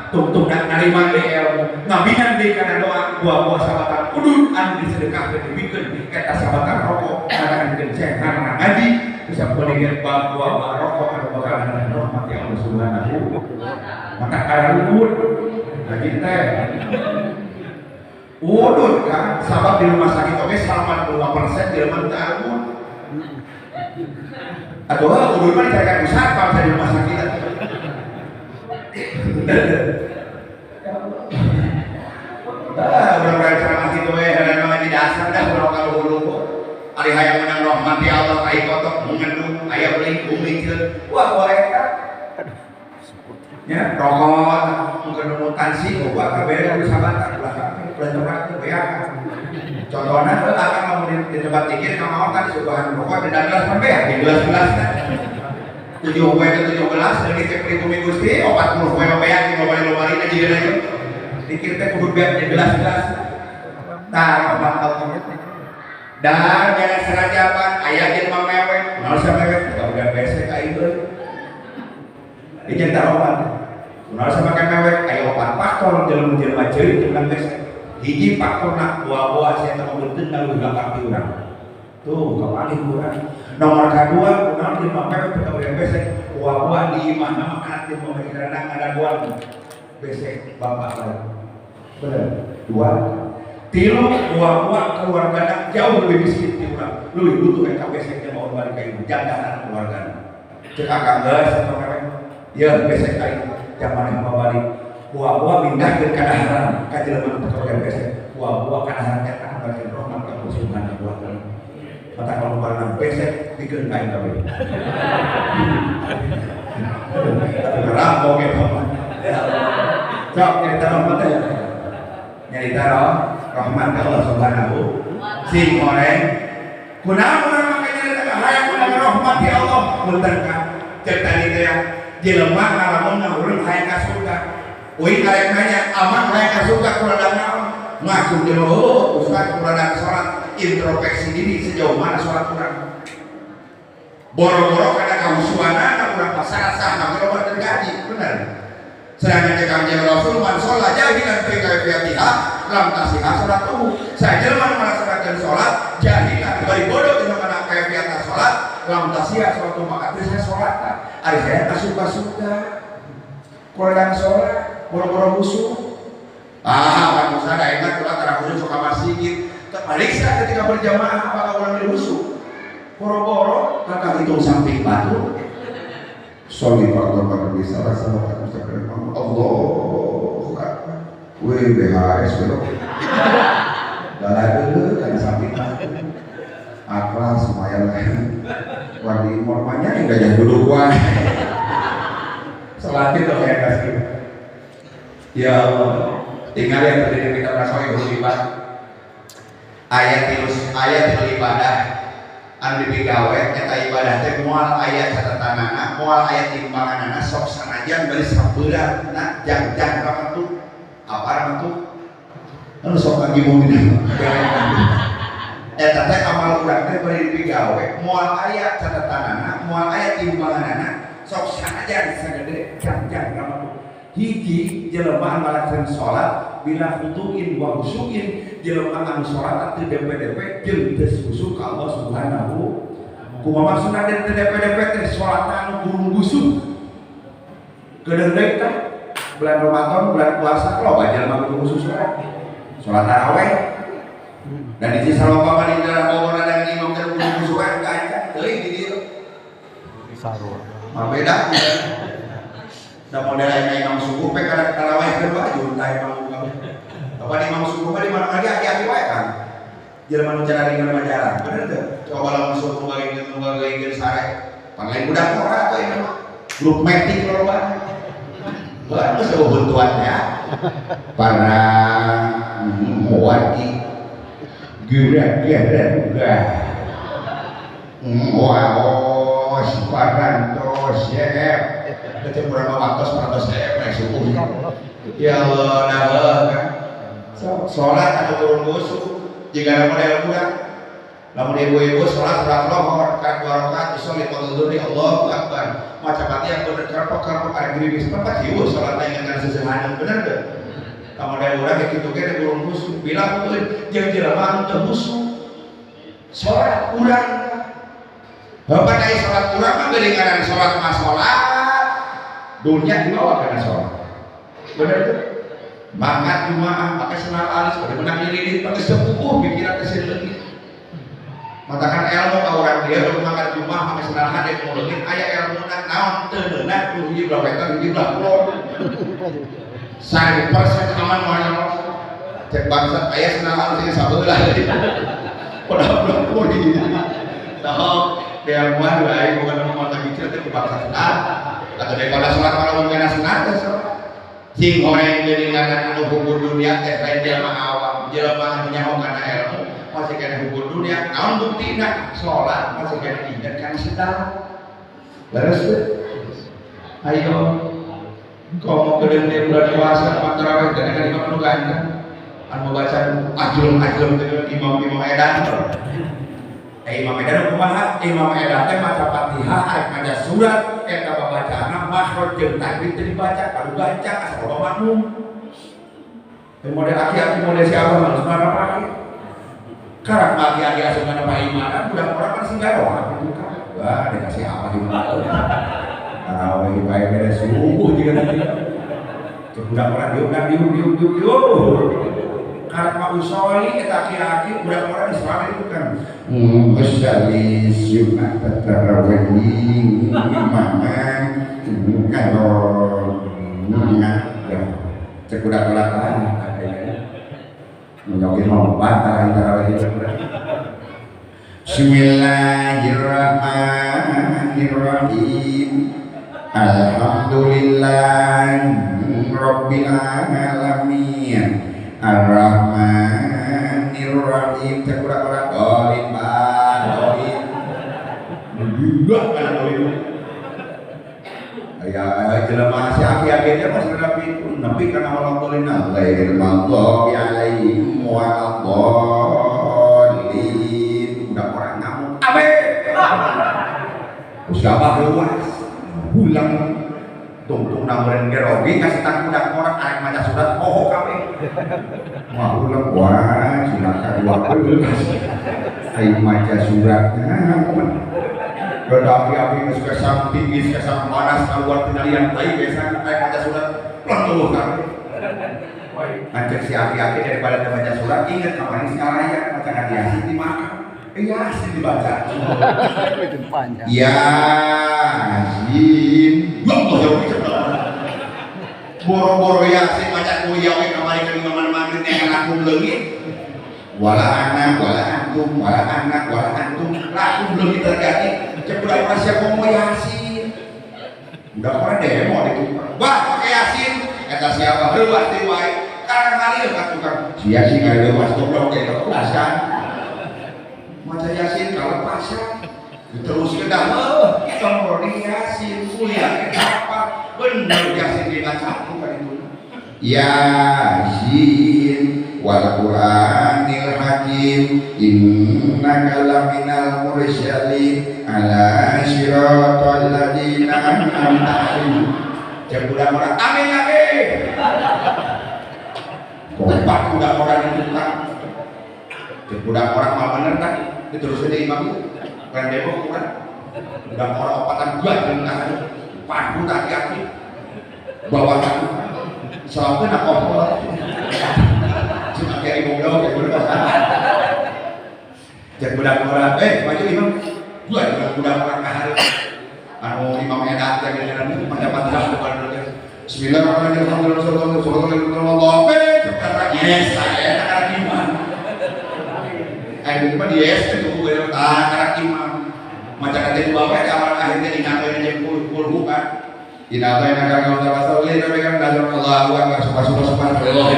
Tungtung narima deui ilmu ngabinan deui kana doa buah-buah sabatang udud anu disedekahkeun dibikeun eta sabatang rokok nganakeun sehat ngaji bisa boleh buah-buah rokok anu bakal nganakeun rahmat ya Allah Subhanahu maka kararun ngaji teh udud kan sabab di rumah sakit oge 85% jelema teu arun atuh udud mah dicarikan ku satpam di rumah sakit. Urang ceramah kitu we dan ngaji dasar dah urang kaluhur-luhur. Ari hayang menang rahmat ti Allah tai kotok ngendung aya beli bumi wah wah eta. Ya, rokok mungkin tansi gua kabeh kudu sabar ulah kabeh ulah beak. Contohna heuh akan lamun di tempat dikir kamaon tadi suguhan rokok di gelas mah beak di gelas-gelas. 7 poe ke 17 lagi cek pribumi Gusti 40 poe mah beak di lomari-lomari aja aja. Dikir teh kudu beak di gelas-gelas. Tah rahmat Allah. Dan beres serajapan aya jelema mewek, naon samewek teu udah besek aing euy. Ieu taroman. Kunaon sama make mewek aya opat faktor jelema-jelema ceurik jeung besek. Hiji faktorna buah-buah sia teh beuteung leuwih gampang ti urang. Tuh kapaling urang. Nomor kadua kunaon jelema mewek teu kabehan besek, buah-buah di imahna mah kana jelema mikirna ngadaguan besek bapak lain. Bener. Dua. Tilu buah-buah keluargana jauh lebih miskin ti urang. Leuwih butuh eta besek jelema balik ka ibu jangdahna keluargana. Cek akang geus eta mewek. Ya besek aing jaman balik. Buah-buah mindahkeun ka daharan ka jelema nu teu besek. Buah-buah ka daharan eta bagian rahmat ka Allah Subhanahu wa taala. Mata kalau barang besek dikeun ka aing kabeh. Rampok eta mah. Sok nyarita rahmat teh. Nyarita rahmat ka Allah Subhanahu sing goreng. Kunaon urang make nyarita hayang urang rahmat ti Allah punten ka cek tadi teh jelema ngalamun ngahurung hayang ka surga. Uing karek nanya, aman hayang ka surga kuladang naon? Ngaku jelema heuh ustaz kuladang salat, introspeksi diri sejauh mana salat urang. Boro-boro kana kahusuanana urang pasar sah maka loba terjadi, bener. Sedangkan cek Kanjeng Rasul man sholat jahilan fi kaifiyatiha lam tasihha salatuhu. Sajelema nu ngalaksanakeun salat jahilan bari bodoh dina kana kaifiyatna salat lam tasihha salatuhu maka teu sah salatna. Ari saya kasuka-suka kuladang salat boro-boro khusyuk. Ah, kan usah da ingat ulah tara khusyuk sok ka masjid. Terperiksa ketika berjamaah apakah urang khusyuk. Boro-boro kakak hitung samping batu. Sholli fardhu maghrib salah sama mustaqim Allahu akbar. Weh BHS belok. Dalah dulu kana samping batu. Aklas lumayan lah. Wadi mormanya enggak jauh duduk wae. Salat itu kayak kasih. Ya Allah, tinggal yang tadi kita merasa ibadah. Ayat tilu ibadah anu dipigawe eta ibadah teh moal aya catatanana, moal aya timbanganana sok sanajan bari sabeurana jang-jang rametu. Apa rametu? Anu sok ngagibung dina. Eta teh amal urang teh bari dipigawe moal aya catatanana, moal aya timbanganana sok sanajan sagede jang-jang rametu. Hiji jelema ngalaksanakeun salat bila khutuin wa khusyuin jelema anu salat teu DP-DP jeung teu khusyuk ka Allah Subhanahu. Kumaha maksudna teu DP-DP teh salatna anu burung busuk. Geudeung deui tah bulan Ramadan, bulan puasa loba jelema burung busuk salat. Salat tarawih. Dan di sisa loba mah di dalam Bogor ada imam teh burung busuk kan kaca teuing di dieu. Sarua. Mah beda. Da model ayeuna imam subuh pe kana tarawih kedua junta imam kabeh. Bapak imam subuh mah di mana lagi aki-aki wae kan. Jelema nu cara ringan mah jarang. Bener teu? Coba lamun subuh bagengkeun sare. Pan lain budak ora atuh ieu mah. Grup meeting loba. Wah, geus eueuh ya. Para muwati geura-geura gah. Waos parantos ya. Kecil kurang waktu parantos ya subuh. Ya Allah, nah kan. Salat atau turun busuk jika ada model budak. Lamun ibu-ibu sholat sholat lohor kan dua rakaat usolli qadha dhuhri Allahu akbar. Maca Fatihah bener kerpok-kerpok ari gerimis tempat jiwa sholat ingat kana sesehaneun bener teu? Kamu dari urang kitu ge burung khusyuk bilang euy jeung jelema anu teu khusyuk. Sholat urang. Bapak ai sholat urang mah geuningan sholat mah sholat dunia dibawa kana sholat. Bener teu? Mangkat jumaah pakai sendal alis pada menang diri pakai sepupuh pikiran teh leungit. Matakan ilmu ka urang dia kudu mangkat jumaah pakai sendal hade nu leungit aya ilmuna naon teu meunang nu hiji belah wetan hiji belah kulon. 100% aman moal nyolong. Cek bangsat aya sendal alis ge sabelah. Padahal belah kulon. Tah ilmuan bae bukan mah mata mikir teh bangsat sendal. Atau daripada sholat kalau mungkin sendal teh sholat. Sing horeng geuningan anu hubur dunia teh lain jelema awam, jelema anu nyaho kana ilmu, masih kana hubur dunia, naon buktina? Salat masih kana inget kana sedar. Leres teu? Ayo komo geudeung di bulan puasa mah tarawih teh kan imam nu ganteng. Anu mabaca ajlum-ajlum teh imam-imam edan. Imam edan kumaha? Imam edan teh maca Fatihah arek maca surat eta babacaanna makhraj jeung tajwid teu dibaca kudu gancang asal loba makmum. Teu model aki-aki model si abah mah geus mana pake. Karak mah aki-aki asup kana paimanan budak urang kan sing garoha kitu kan. Wah dikasih apa di mana. Tarawih bae beres subuh jiga tadi. Cek budak urang diuk diuk diuk diuk diuk. Karak mah usoli eta aki-aki budak urang diselama itu kan. Musalli Jumat tarawih imaman kalau cek budak urang ah nyokin lompat tarawih Bismillahirrahmanirrahim. Alhamdulillah rabbil alamin. Ar-Rahmanir-Rahim. Cek budak urang dolin bah dolin. Gila kana dolin. Aya jelema si aki-aki teh mah sudah pitu nepi kana waladzalin ghairil maghdubi alaihim waladdallin. Budak urang ngamuk abe. Usah luas ulang tungtung nameureun ge rogi kasih budak urang arek maca surat poho kabeh. Wah ulang wah cilaka dua belas aing maca surat. Kada api-api geus kesang tinggi kesang panas keluar tinalian tai biasa arek maca surat pelan kabeh. Anjek si aki-aki daripada baca surat inget kamari si alaya maca Yasin dimakan. Yasin dibaca. Yasin. Boro-boro Yasin maca kuliah we kamari ka imaman maghrib yang lakum leungit. Wala anak, wala antum, wala anak, wala antum, lakum leungit terjadi. Cek budak urang siap ngomong Yasin. Budak urang demo di tukang. Wah, pakai Yasin. Eta siapa leuwas deui wae. Karang ngalir ka tukang. Si Yasin ngaleuwas goblok ge kepelasan. Maca Yasin kalepasan. Diteruskeun dah heuh, tong Yasin kuliah apa bener Yasin dibaca kan itu. Yasin wal Qur'anil Hakim innaka laminal mursalin ala siratal ladzina an'amta alaihim. Cek budak urang amin amin. Kompak budak urang itu kan. Cek budak urang mal bener kan diteruskeun deui imam. Urang demo urang. Budak urang opatan gua jeung ngahan. Padu aki-aki. Bawa salamkeun kompol. Cuma kayak ibu dong, kayak budak. Cek budak urang, maju imam. Gua budak urang kahareup. Anu imam edan teh geuningan maca Fatihah depan dulu. Bismillahirrahmanirrahim. Sallallahu alaihi wasallam. Yes, saya karak imam. Ayo mah yes teh kudu geus karak imam. Maca kate bawa di awal akhirnya dingatoin jeung kulhu kan. Dina baina ka tawasalli nabi kan nazar Allahu akbar subhanallah subhanallah.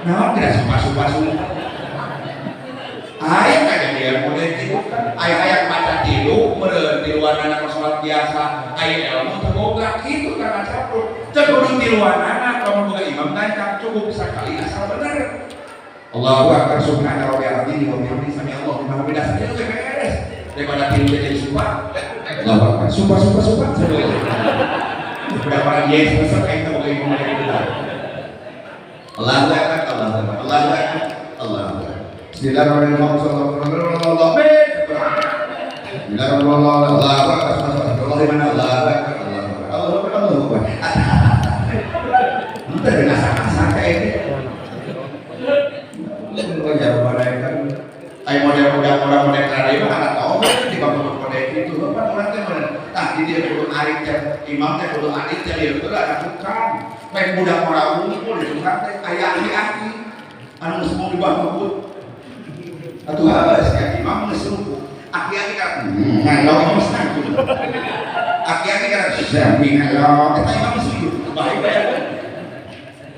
Naon tidak subhanallah. Aya kajadian model kitu kan aya hayang maca tilu meureun tiluanana salat biasa aya ilmu teu boga kitu kana campur teu kudu tiluanana lamun boga imam gancang cukup sakali asal bener. Allahu akbar subhana rabbiyal azim wa bihamdihi sami Allah liman hamidah sakitu teh beres. Daripada tilu jadi sumpah. Allahu Akbar. Sumpah sumpah sumpah. Daripada yes besok aing teh boga imam kitu tah. Allahu Akbar, Allahu Akbar, Allahu Akbar, Allahu Akbar. Bismillahirrahmanirrahim. Allahu Akbar. Bismillahirrahmanirrahim. Allahu Akbar. Allahu Akbar. Allahu Akbar. Allahu Akbar. Entah dengan asa-asa kayak ini. Oh ya, kan. Ayo model model orang model karya mah anak tahu di bangun model itu. Apa orang teh model? Tah di dia kudu arik teh, imam teh kudu arik teh dia kudu ada tukang. Baik budak orang ngumpul di tukang teh aya aki-aki. Anu geus mau dibangun. Atuh heus ya imam geus ruku. Aki-aki kan ngalo imam geus nangkul. Aki-aki kan sami ngalo eta imam geus sujud. Baik bae.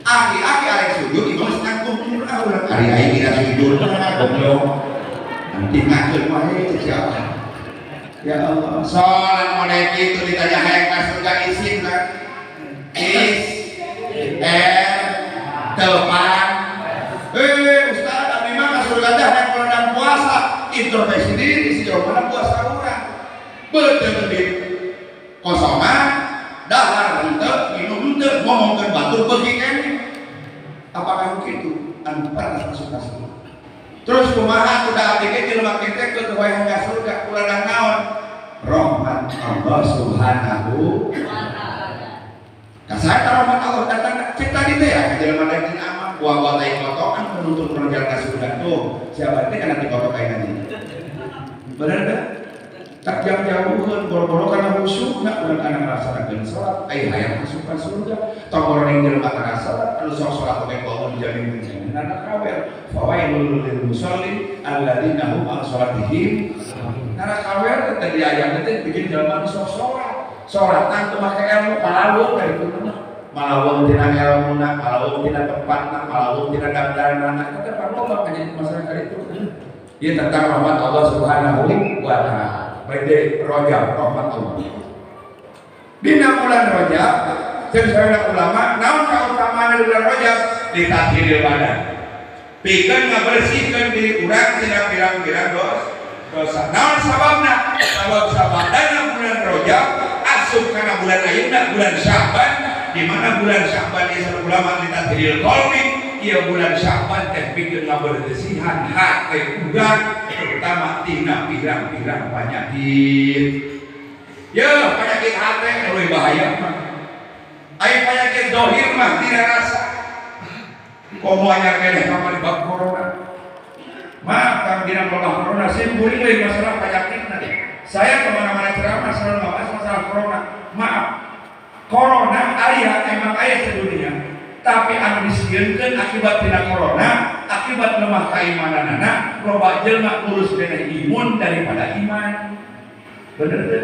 Aki-aki arek sujud imam geus nangkul ah urang ari aing kira sujud goblok. Nanti ngakeun wae cek siapa. Ya Allah, salat model kitu ditanya hayang ka surga isin kan. Is R tepan. Ustaz abdi mah ka surga teh hayang bulan puasa. Introspeksi diri sejauh mana puasa urang. Beuteung di kosongan, dahar henteu, minum henteu, ngomongkeun batur beuki keneh. Apakah begitu? Anu pernah masuk ka surga. Terus kumaha kuda abdi ge jelema kitu teh hayang ka surga kuladang naon? Rahmat Allah Subhanahu wa ta'ala. Kasaya rahmat Allah datang cek tadi teh ya jelema daek aman buah-buah tai kotokan penuntun urang jalan ka surga tuh. Siapa teh kana dikotok aing nanti. Bener teh? Tak jauh-jauheun boro-boro kana husukna urang kana ngalaksanakeun salat ai hayang masuk ka surga. Tong boro ning jelema kana salat anu sok salat oge bangun dijamin nana kawer. Fawailul lil musallin alladzina hum an salatihim nana kawer teh di ayat teh bikin jelema anu sok salat. Salat teu make ilmu malawung dari itu mah. Malawung tina ilmuna, malawung tina tempatna, malawung tina daftarna. Eta teh parloba kajadian masyarakat itu. Ieu tentang rahmat Allah Subhanahu wa ta'ala. Baik dari Rajab, rahmat Allah. Dina bulan Rajab, cek saudara ulama, naon kautamaan di bulan Rajab? Ditathiril badan. Pikeun ngabersihkeun diri urang tina pirang-pirang dosa. Naon sababna? Sabab sababna bulan Rajab asup kana bulan ayeuna bulan Sya'ban, di mana bulan Sya'ban ieu saur ulama ditathiril qalbi, ieu bulan Sya'ban teh pikeun ngabersihan hate urang terutama tina pirang-pirang penyakit. Ya, penyakit hate leuwih bahaya mah. Aya penyakit dohir mah tidak rasa. Komo anyar keneh kamari bab corona. Maaf kang dina wabah corona sim kuring lain masalah penyakitna. Saya kemana-mana ceramah selalu ngebahas masalah corona. Maaf, corona aya emang aya sedunia. Tapi anu disieunkeun akibat tina corona, akibat lemah keimananana, loba jelema ngurus keneh imun daripada iman. Bener teu?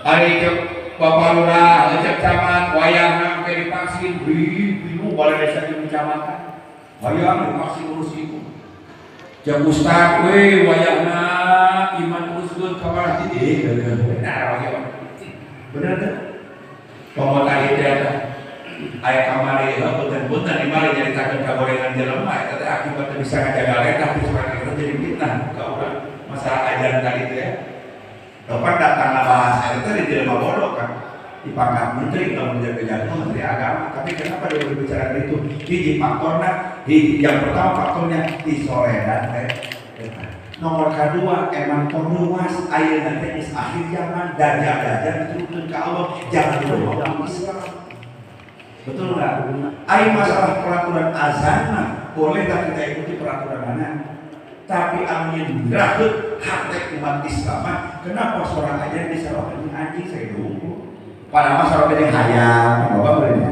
Ari cek Bapak Lurah, cek camat, wayahna engke divaksin, bingung balai desa jeung kecamatan. Wayah divaksin urus imun. Cek ustad we wayahna iman uruskeun ka malah di bener wayah. Bener teu? Komo tadi teh eta aya kamari heuh punten-punten imali nyaritakeun kagorengan jelema eta teh akibatna bisa ngajaga letah di surat eta jadi fitnah ka urang masalah ajaran tadi teh. Bapak datang bahasa itu di jelema bodoh kan dipangkat menteri kalau menjaga jaga menteri agama, tapi kenapa dia berbicara itu? Hiji faktorna, hiji yang pertama faktornya disoledan teh. Nomor kedua emang luas ayeuna teh geus akhir zaman dajjal-dajjal diturunkeun ka Allah jangan dibawa Islam. Betul nggak? Ayo masalah peraturan azan mah boleh tak kita ikuti peraturan mana? Tapi anu rahut hati umat Islam mah kenapa seorang aja bisa anjing anjing saya dulu? Padahal mah seorang anjing hayam, coba boleh.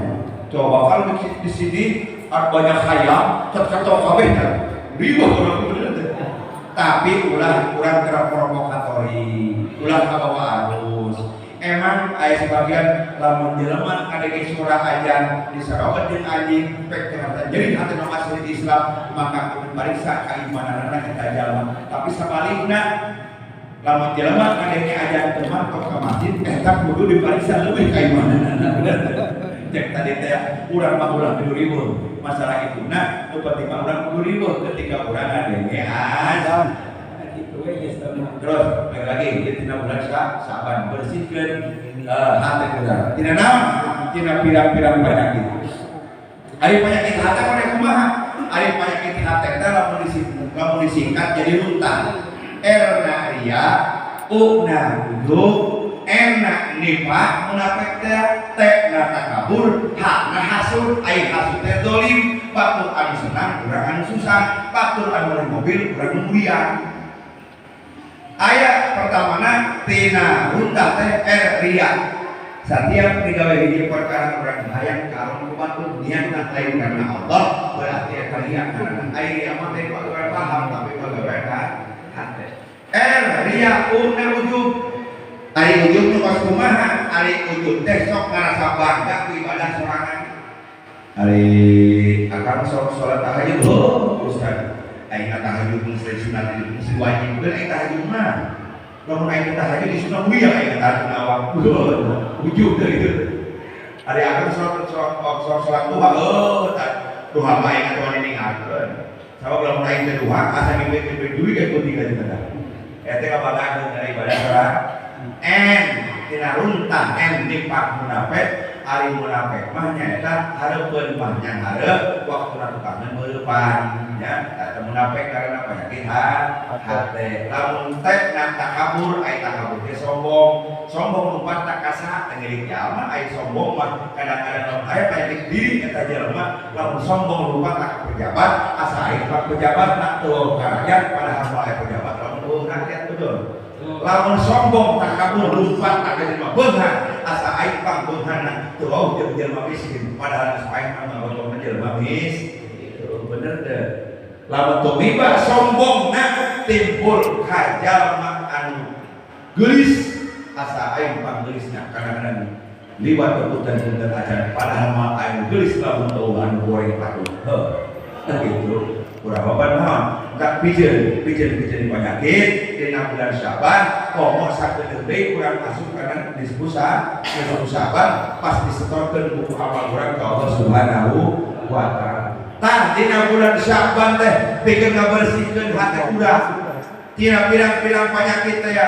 Coba kalau di sini ada banyak hayam, ketok kabeh kan? Ribuh orang bener teh. Tapi ulah urang terprovokatori, ulah kabawa arus. Emang aya sebagian lamun jelema ngadenge suara ajan disarokeun jeung anjing pek teu jadi hati nu asli Islam maka kudu pariksa keimananana eta jalma. Tapi sabalikna lamun jelema ngadenge ajan teu mantok ka masjid eta kudu dipariksa leuwih keimananana. Bener teu? Cek tadi teh urang mah ulah kudu riweuh masalah itu. Nah, nu penting mah urang kudu riweuh ketika urang ngadenge azan. Terus lagi-lagi ieu tina bulan Syaban bersihkeun hate urang. Tina naon? Tina pirang-pirang penyakit. Ari penyakit hate mah kumaha? Ari penyakit hate teh lamun disingkat jadi runtah. R na ria, U na ujub, N na nifaq, munafik teh, T na takabur, H na hasud, ai hasud teh dolim, batur anu senang, urang anu susah, batur anu mobil, urang nu mulia. Ayat pertamana tina runtah teh R ria. Setiap digawe hiji perkara urang hayang ka ku batur niatna lain karena Allah, berarti eta ria karena ai ria mah teh urang paham tapi pagawe hate. R ria, U na ujub. Ari ujub nu kos kumaha? Ari ujub teh sok ngarasa bangga ku ibadah sorangan. Ari akang sok salat tahajud, oh ustaz, aing tahajud mun sunat mesti wajib keun aing tahajud mah. Lamun aing tahajud di sunah huyang aing tahajud awak. Ujub teh itu. Ari akang salat duha, oh duha mah aing atuh ninggalkeun. Sabab lamun aing teh duha asa mimpi duit ge ku tiga juta. Eta teh kabanggaan dari ibadah sorangan. N tina runtah N nifaq munafik, ari munafik mah nyaeta hareupeun mah nya hareup waktuna tukangan meuleupan nya eta munafik karena penyakit hate. Lamun teh na takabur, ai takabur teh sombong, sombong lumpat tak kasa ngiring jalma, ai sombong mah kadang-kadang lamun aya penyakit diri eta jelema lamun sombong lumpat tak pejabat, asa ai pejabat nak teu ka rakyat padahal moal aya pejabat lamun eueuh rakyat betul. Lamun sombong takabur lumpat ka jelema beunghar asa aing pang beungharna teu wau jeung jelema miskin padahal geus aing mah ngagotongna jelema miskin. Bener teu? Lamun tumiba sombongna timbul ka jalma anu geulis asa aing pang geulisna kadang-kadang liwat punten-punten acan padahal mah aing geulis lamun teu anu goreng patuh. Heuh gitu. Kurang apa naon? Tak pijeun penyakit dina bulan Syaban komo sakedeung deui urang asup kana nisfu Syaban pas disetorkeun buku amal urang ka Allah Subhanahu wa taala. Tah dina bulan Syaban teh pikeun ngabersihkeun hate urang tina pirang-pirang penyakit teh ya.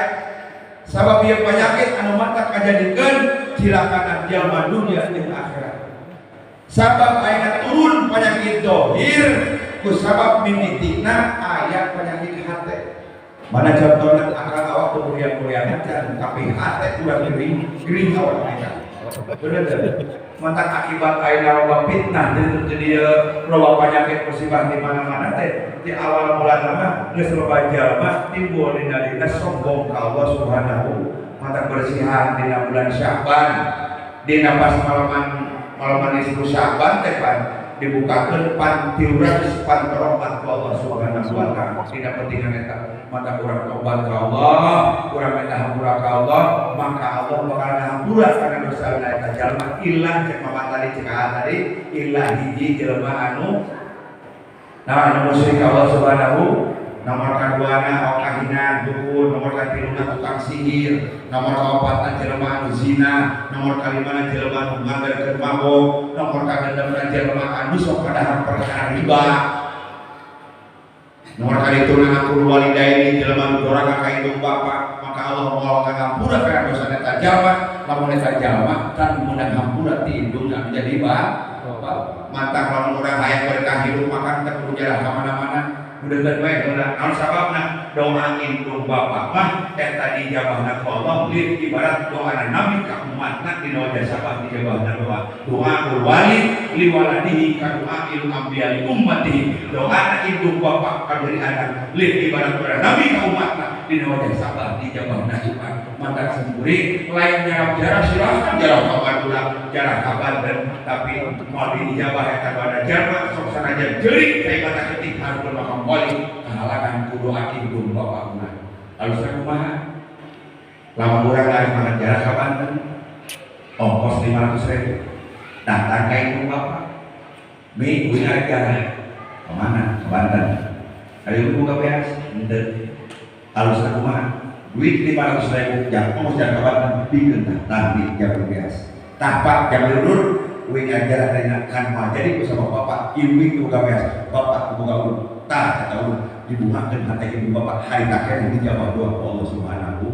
Sabab ieu penyakit anu matak kajadikeun cilakana jalma dunya jeung akhirat. Sabab ayeuna turun penyakit dohir ku sabab mimitina aya penyakit hate. Mana contohna akal awak teu muriang-muriangan can tapi hate urang gering gering awak mereka. Bener teu? Mantak akibat ayeuna loba fitnah jadi loba penyakit musibah di mana-mana teh di awal mulana mah geus loba jalma timbul dina dina sombong ka Allah Subhanahu. Mantak bersihan dina bulan Syaban dina pas malaman nisfu Syaban teh pan dibukakeun pan 300 pan rahmat ku Allah Subhanahu wa taala. Dina pentingan eta mata urang tobat ka Allah, urang minta hampura ka Allah, maka Allah bakal ngahampura kana dosa eta jalma ilah cek mama tadi cek tadi ilah hiji jelema anu nah anu musyrik ka Allah Subhanahu. Nomor kaduana okahinan dukun, nomor katiluna tukang sihir, nomor kaopatna jelema anu zina, nomor kalimana jelema anu nganggarkeun mabok, nomor kagendemna jelema anu sok padahal perkara riba, nomor kalituna akul walidaini jelema anu doraka ka indung bapa, maka Allah moal ngahampura kana dosa eta jalma, lamun eta jalma tan meunang hampura ti indungna menjadi bapa. Mantap lamun urang hayang berkah hidup maka teu kudu jarah ka mana-mana. Udah wae heula naon sababna doa indung bapa mah eta dijabahna ku Allah ieu ibarat doana nabi ka umatna dina wajah sabab dijabahna doa doa walid li waladihi ka doa il anbiya li ummatihi doana indung bapa ka diri anak li ibarat doa nabi ka umatna dina wajah sabab dijabahna doa mata semburi lain nyarap jarah silahkan jarah ka Madura jarah ka Banten tapi moal dijabah eta doana jalma sok sanajan jeurik ka mata ketik hareupeun maka wali kahalangan kudu indung bapak urang. Alusna kumaha? Lamun urang arek makan jarah ka Banten, ongkos 500.000. Datang ka indung bapak. Mi kuing arek jarah. Ka mana? Ka Banten. Ari boga beas? Henteu. Alusna kumaha? Duit 500.000 jang ongkos jarah ka Banten bikeun tah tah mi jam beas. Tah pak jam lulur kuing arek jarah dina kan mah jadi ku sama bapak iwing boga beas. Bapak boga ulun. Tah kata ulun Dibungakeun hate indung bapak harita keneh dijawab doa ku Allah Subhanahu.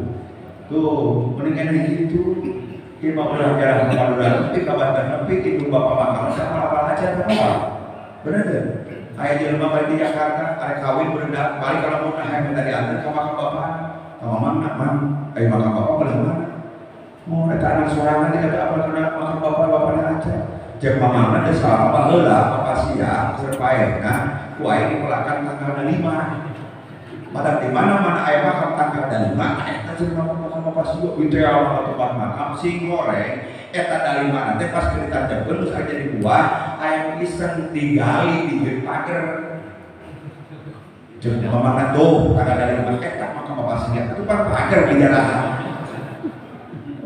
Tuh, mending keneh kitu. Ieu mah ulah jarah ka Madura nepi ka Banten nepi indung bapak makam sampal aja teh moal. Bener teu? Aya jelema balik di Jakarta, arek kawin berendah, balik ka lamun hayang minta diantar ka makam bapak. Ka mamang mang, aya makam bapak belah mana? Mau eta anak sorangan dikata apa kana makam bapak bapakna aja. Jeung mamangna teh salah baheula bapak sia keur paehna ku aing dipelakan tanggalna 5. Mata di mana-mana aya makam tanggal 5, eta jeung makam bapak sia ideal mah tempat makam sing goreng eta dari mana teh pas keur ditanjepkeun geus aya jadi buah aya iseng digali di jeung pager. Jeung mamangna tuh tanggal 5 eta makam bapak sia itu pan pager di jarahan.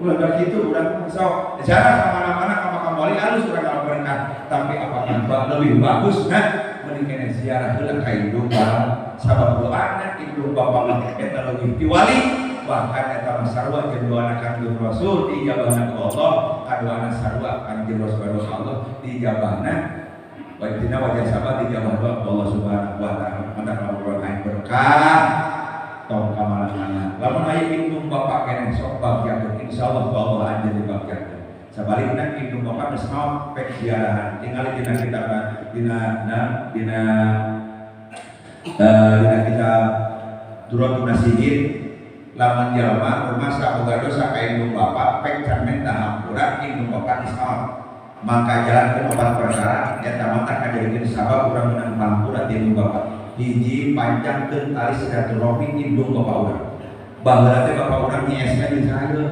Ulah begitu urang sok jarang ka mana-mana ka makam wali alus urang ngaberkah tapi apakah lebih bagus nah mending keneh ziarah heula ka indung bapak sabab doana indung bapak mah eta leuwih ti wali bahkan eta mah sarua jeung doana Kangjeng Rasul diijabahna ku Allah kadoana sarua Kangjeng Rasul doa Allah diijabahna wajina wajah sahabat dijabah doa Allah Subhanahu wa taala mantap lamun aing berkah tong ka mana-mana lamun aya indung bapak keneh sok bagjakeun insyaallah ku Allah anjeun dibagjakeun sabalikna indung bapak geus maot pek ziarahan tingali dina kitab dina dina dina kitab Durratun Nasihin lamun jelema rumasa boga dosa ka indung bapak pek can minta hampura indung bapak geus maot maka jalankeun opat perkara eta mah kajadikeun sabab urang meunang hampura ti indung bapak. Hiji panjangkeun tali silaturahmi indung bapak urang. Baheula teh bapak urang nyiesna jeung saha?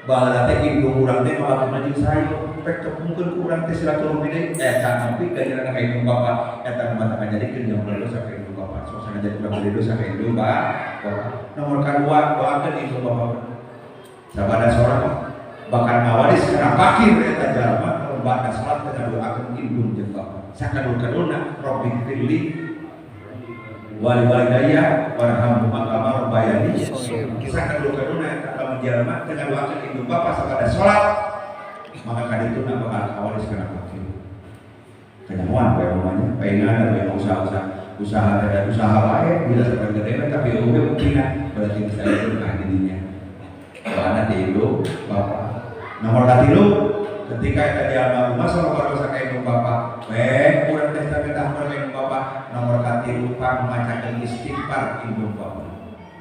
Baheula teh indung urang teh ngalakukeun jeung saha? Pek tepungkeun ku urang teh silaturahmi deui eta nepi ka jalan ka indung bapak eta nu mata kajadikeun jeung dosa ka indung bapak. Sok sanajan urang bade dosa ka indung bapak. Nomor kadua doakeun indung bapak urang. Sabada sorang bakal ngawaris kana fakir eta jalma ba'da salat teh ngadoakeun indung jeung bapak. Sakadul-kadulna Rabbi firli wali walidayya warhamhuma kama rabbayani. Sakadul-kadulna eta lamun jalma teh ngadoakeun indung bapak sabada salat maka kadituna bakal kawaris kana fakir. Kanyahoan bae mamanya, paingan bae usaha-usaha usaha teh usaha wae bila sampai gede tapi eueuh buktina berarti bisa itu ka dirinya. Doana ti indung bapak. Nomor katilu ketika eta di almarhumah sallallahu dosa ka indung bapak, urang teh minta hampura ka indung bapak. Nomor katilu pang macakeun istighfar indung bapak.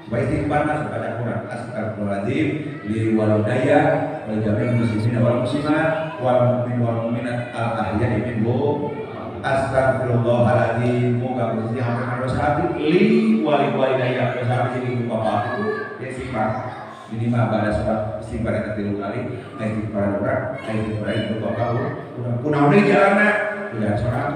Supaya istighfar mah supaya kurang astagfirullahaladzim li walidayya wal jami'il muslimina wal muslimat wal mu'min wal mu'minat al ahya'i minhum. Astagfirullahaladzim moga Gusti hampura dosa abdi li wali walidayya dosa abdi jeung indung bapak itu istighfar. Minimal pada sholat istighfar eta 3 kali, istighfar urang, istighfar indung bapak urang. Kunaon deui jalanna? Kuliah sedekah.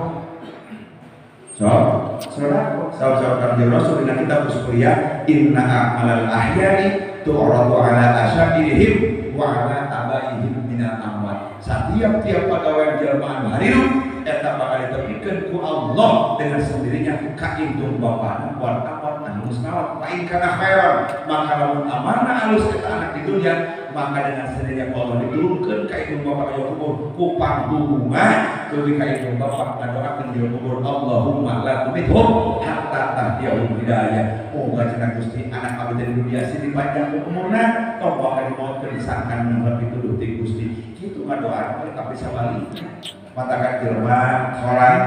Sok, sedekah. Saur-saur Kanjeng Rasul dina kitab Usuliyah, inna a'malal ahya'i tu'radu ala asyairihim wa ala abaihim minal amwat. Satiap-tiap pagawean jelema anu harirup eta bakal ditepikeun ku Allah dengan sendirinya ka indung bapana wal amwat anu geus maot. Fa in kana khairan maka lamun amanah alus eta anak di dunia maka dengan sendirinya ku Allah diturunkeun ka indung bapak ka kubur ku panghubungan tuluy ka indung bapak ngadoakeun di kubur Allahumma la tumithum hatta tahdiyahum hidayah. Moga cenah Gusti anak abdi di dunia sini panjang umurna tong bakal dimaotkeun disangkan menang pituduh ti Gusti. Kitu ngadoa tapi sabalikna matakan jelema salat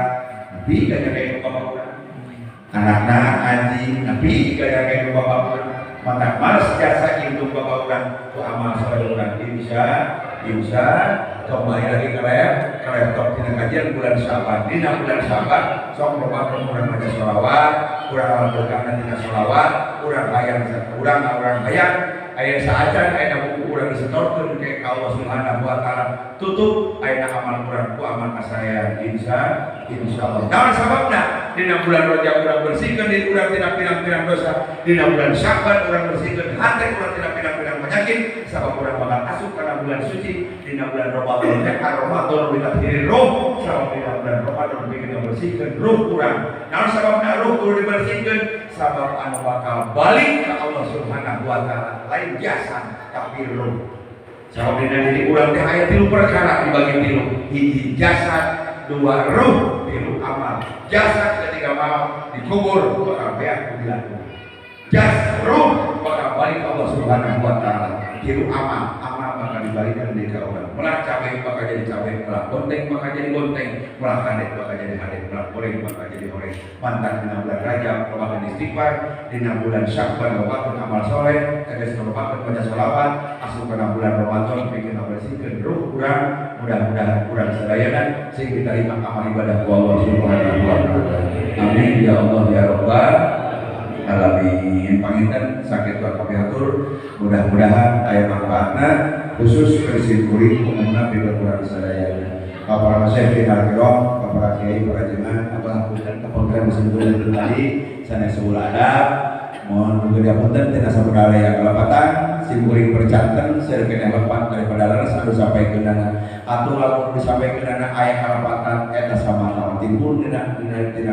nabi gaya kayak bapak urang anakna ngaji nabi gaya kayak bapak urang mata males jasa indung bapak urang ku amal soleh urang insya kembali lagi ke laptop dina kajian bulan Syaban dina bulan Syaban sok loba urang maca sholawat urang amal berkahna dina sholawat urang hayang urang hayang aya saacan aya buku urang disetorkeun ke ka Allah Subhanahu wa taala tutup aya amal urang ku amal kasaean insyaallah. Naon sababna dina bulan Rajab urang bersihkeun diri urang tina pirang-pirang dosa, dina bulan Syaban urang bersihkeun hate urang tina pirang-pirang penyakit sabab urang bakal asup kana bulan suci dina bulan Ramadan teh Ramadan bitahhirir ruh sabab dina bulan Ramadan bikin bersihkeun ruh urang. Naon sababna ruh kudu dibersihkeun sabab anu bakal balik ka Allah Subhanahu wa taala lain jasa tapi ruh. Sabab dina diri urang teh aya 3 perkara dibagi 3, hiji jasad, 2 ruh, 3 amal. Jasad ketika maot dikubur bakal beak ku dilakukan. Jas ruh bakal balik ke Allah Subhanahu wa taala. Tiru amal, amal bakal dibalikan deui ka urang. Melah cabe bakal jadi cabe, melah bonteng bakal jadi bonteng, melah kadek bakal jadi kadek, melah goreng bakal jadi goreng. Mantan dina bulan Rajab lobakeun istighfar, dina bulan Sya'ban lobakeun amal soleh, tegas lobakeun baca sholawat, asup kana bulan Ramadan pikeun ngabersihkeun ruh urang, mudah-mudahan urang sadayana sing diterima amal ibadah ku Allah Subhanahu wa taala. Amin ya Allah ya Rabbal alamin. Panginten sakitu kapihatur, mudah-mudahan aya manfaatna khusus ka sim kuring, umumna pikeun urang sadayana. Ka para masyayikh kiram, ka para kiai, para jenengan, abah punten kapunten musim tadi sanes ulah adab. Mohon juga diapunten tina sabudaya kalepatan sim kuring percanten seueur keneh lepat daripada leres anu sampaikeunana atau lamun disampaikeunana aya kalepatan eta samata timbul dina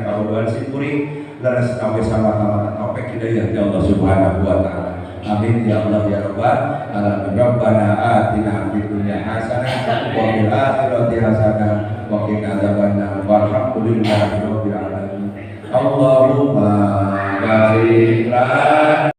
kabodohan sim kuring, leres kawe samata-mata taufik hidayah ti Allah Subhanahu wa taala. Amin ya Allah ya Rabbal alamin. Rabbana atina fid dunya hasanah wa fil akhirati hasanah wa qina adzabannar. Walhamdulillahi rabbil alamin. Allahumma barik lana.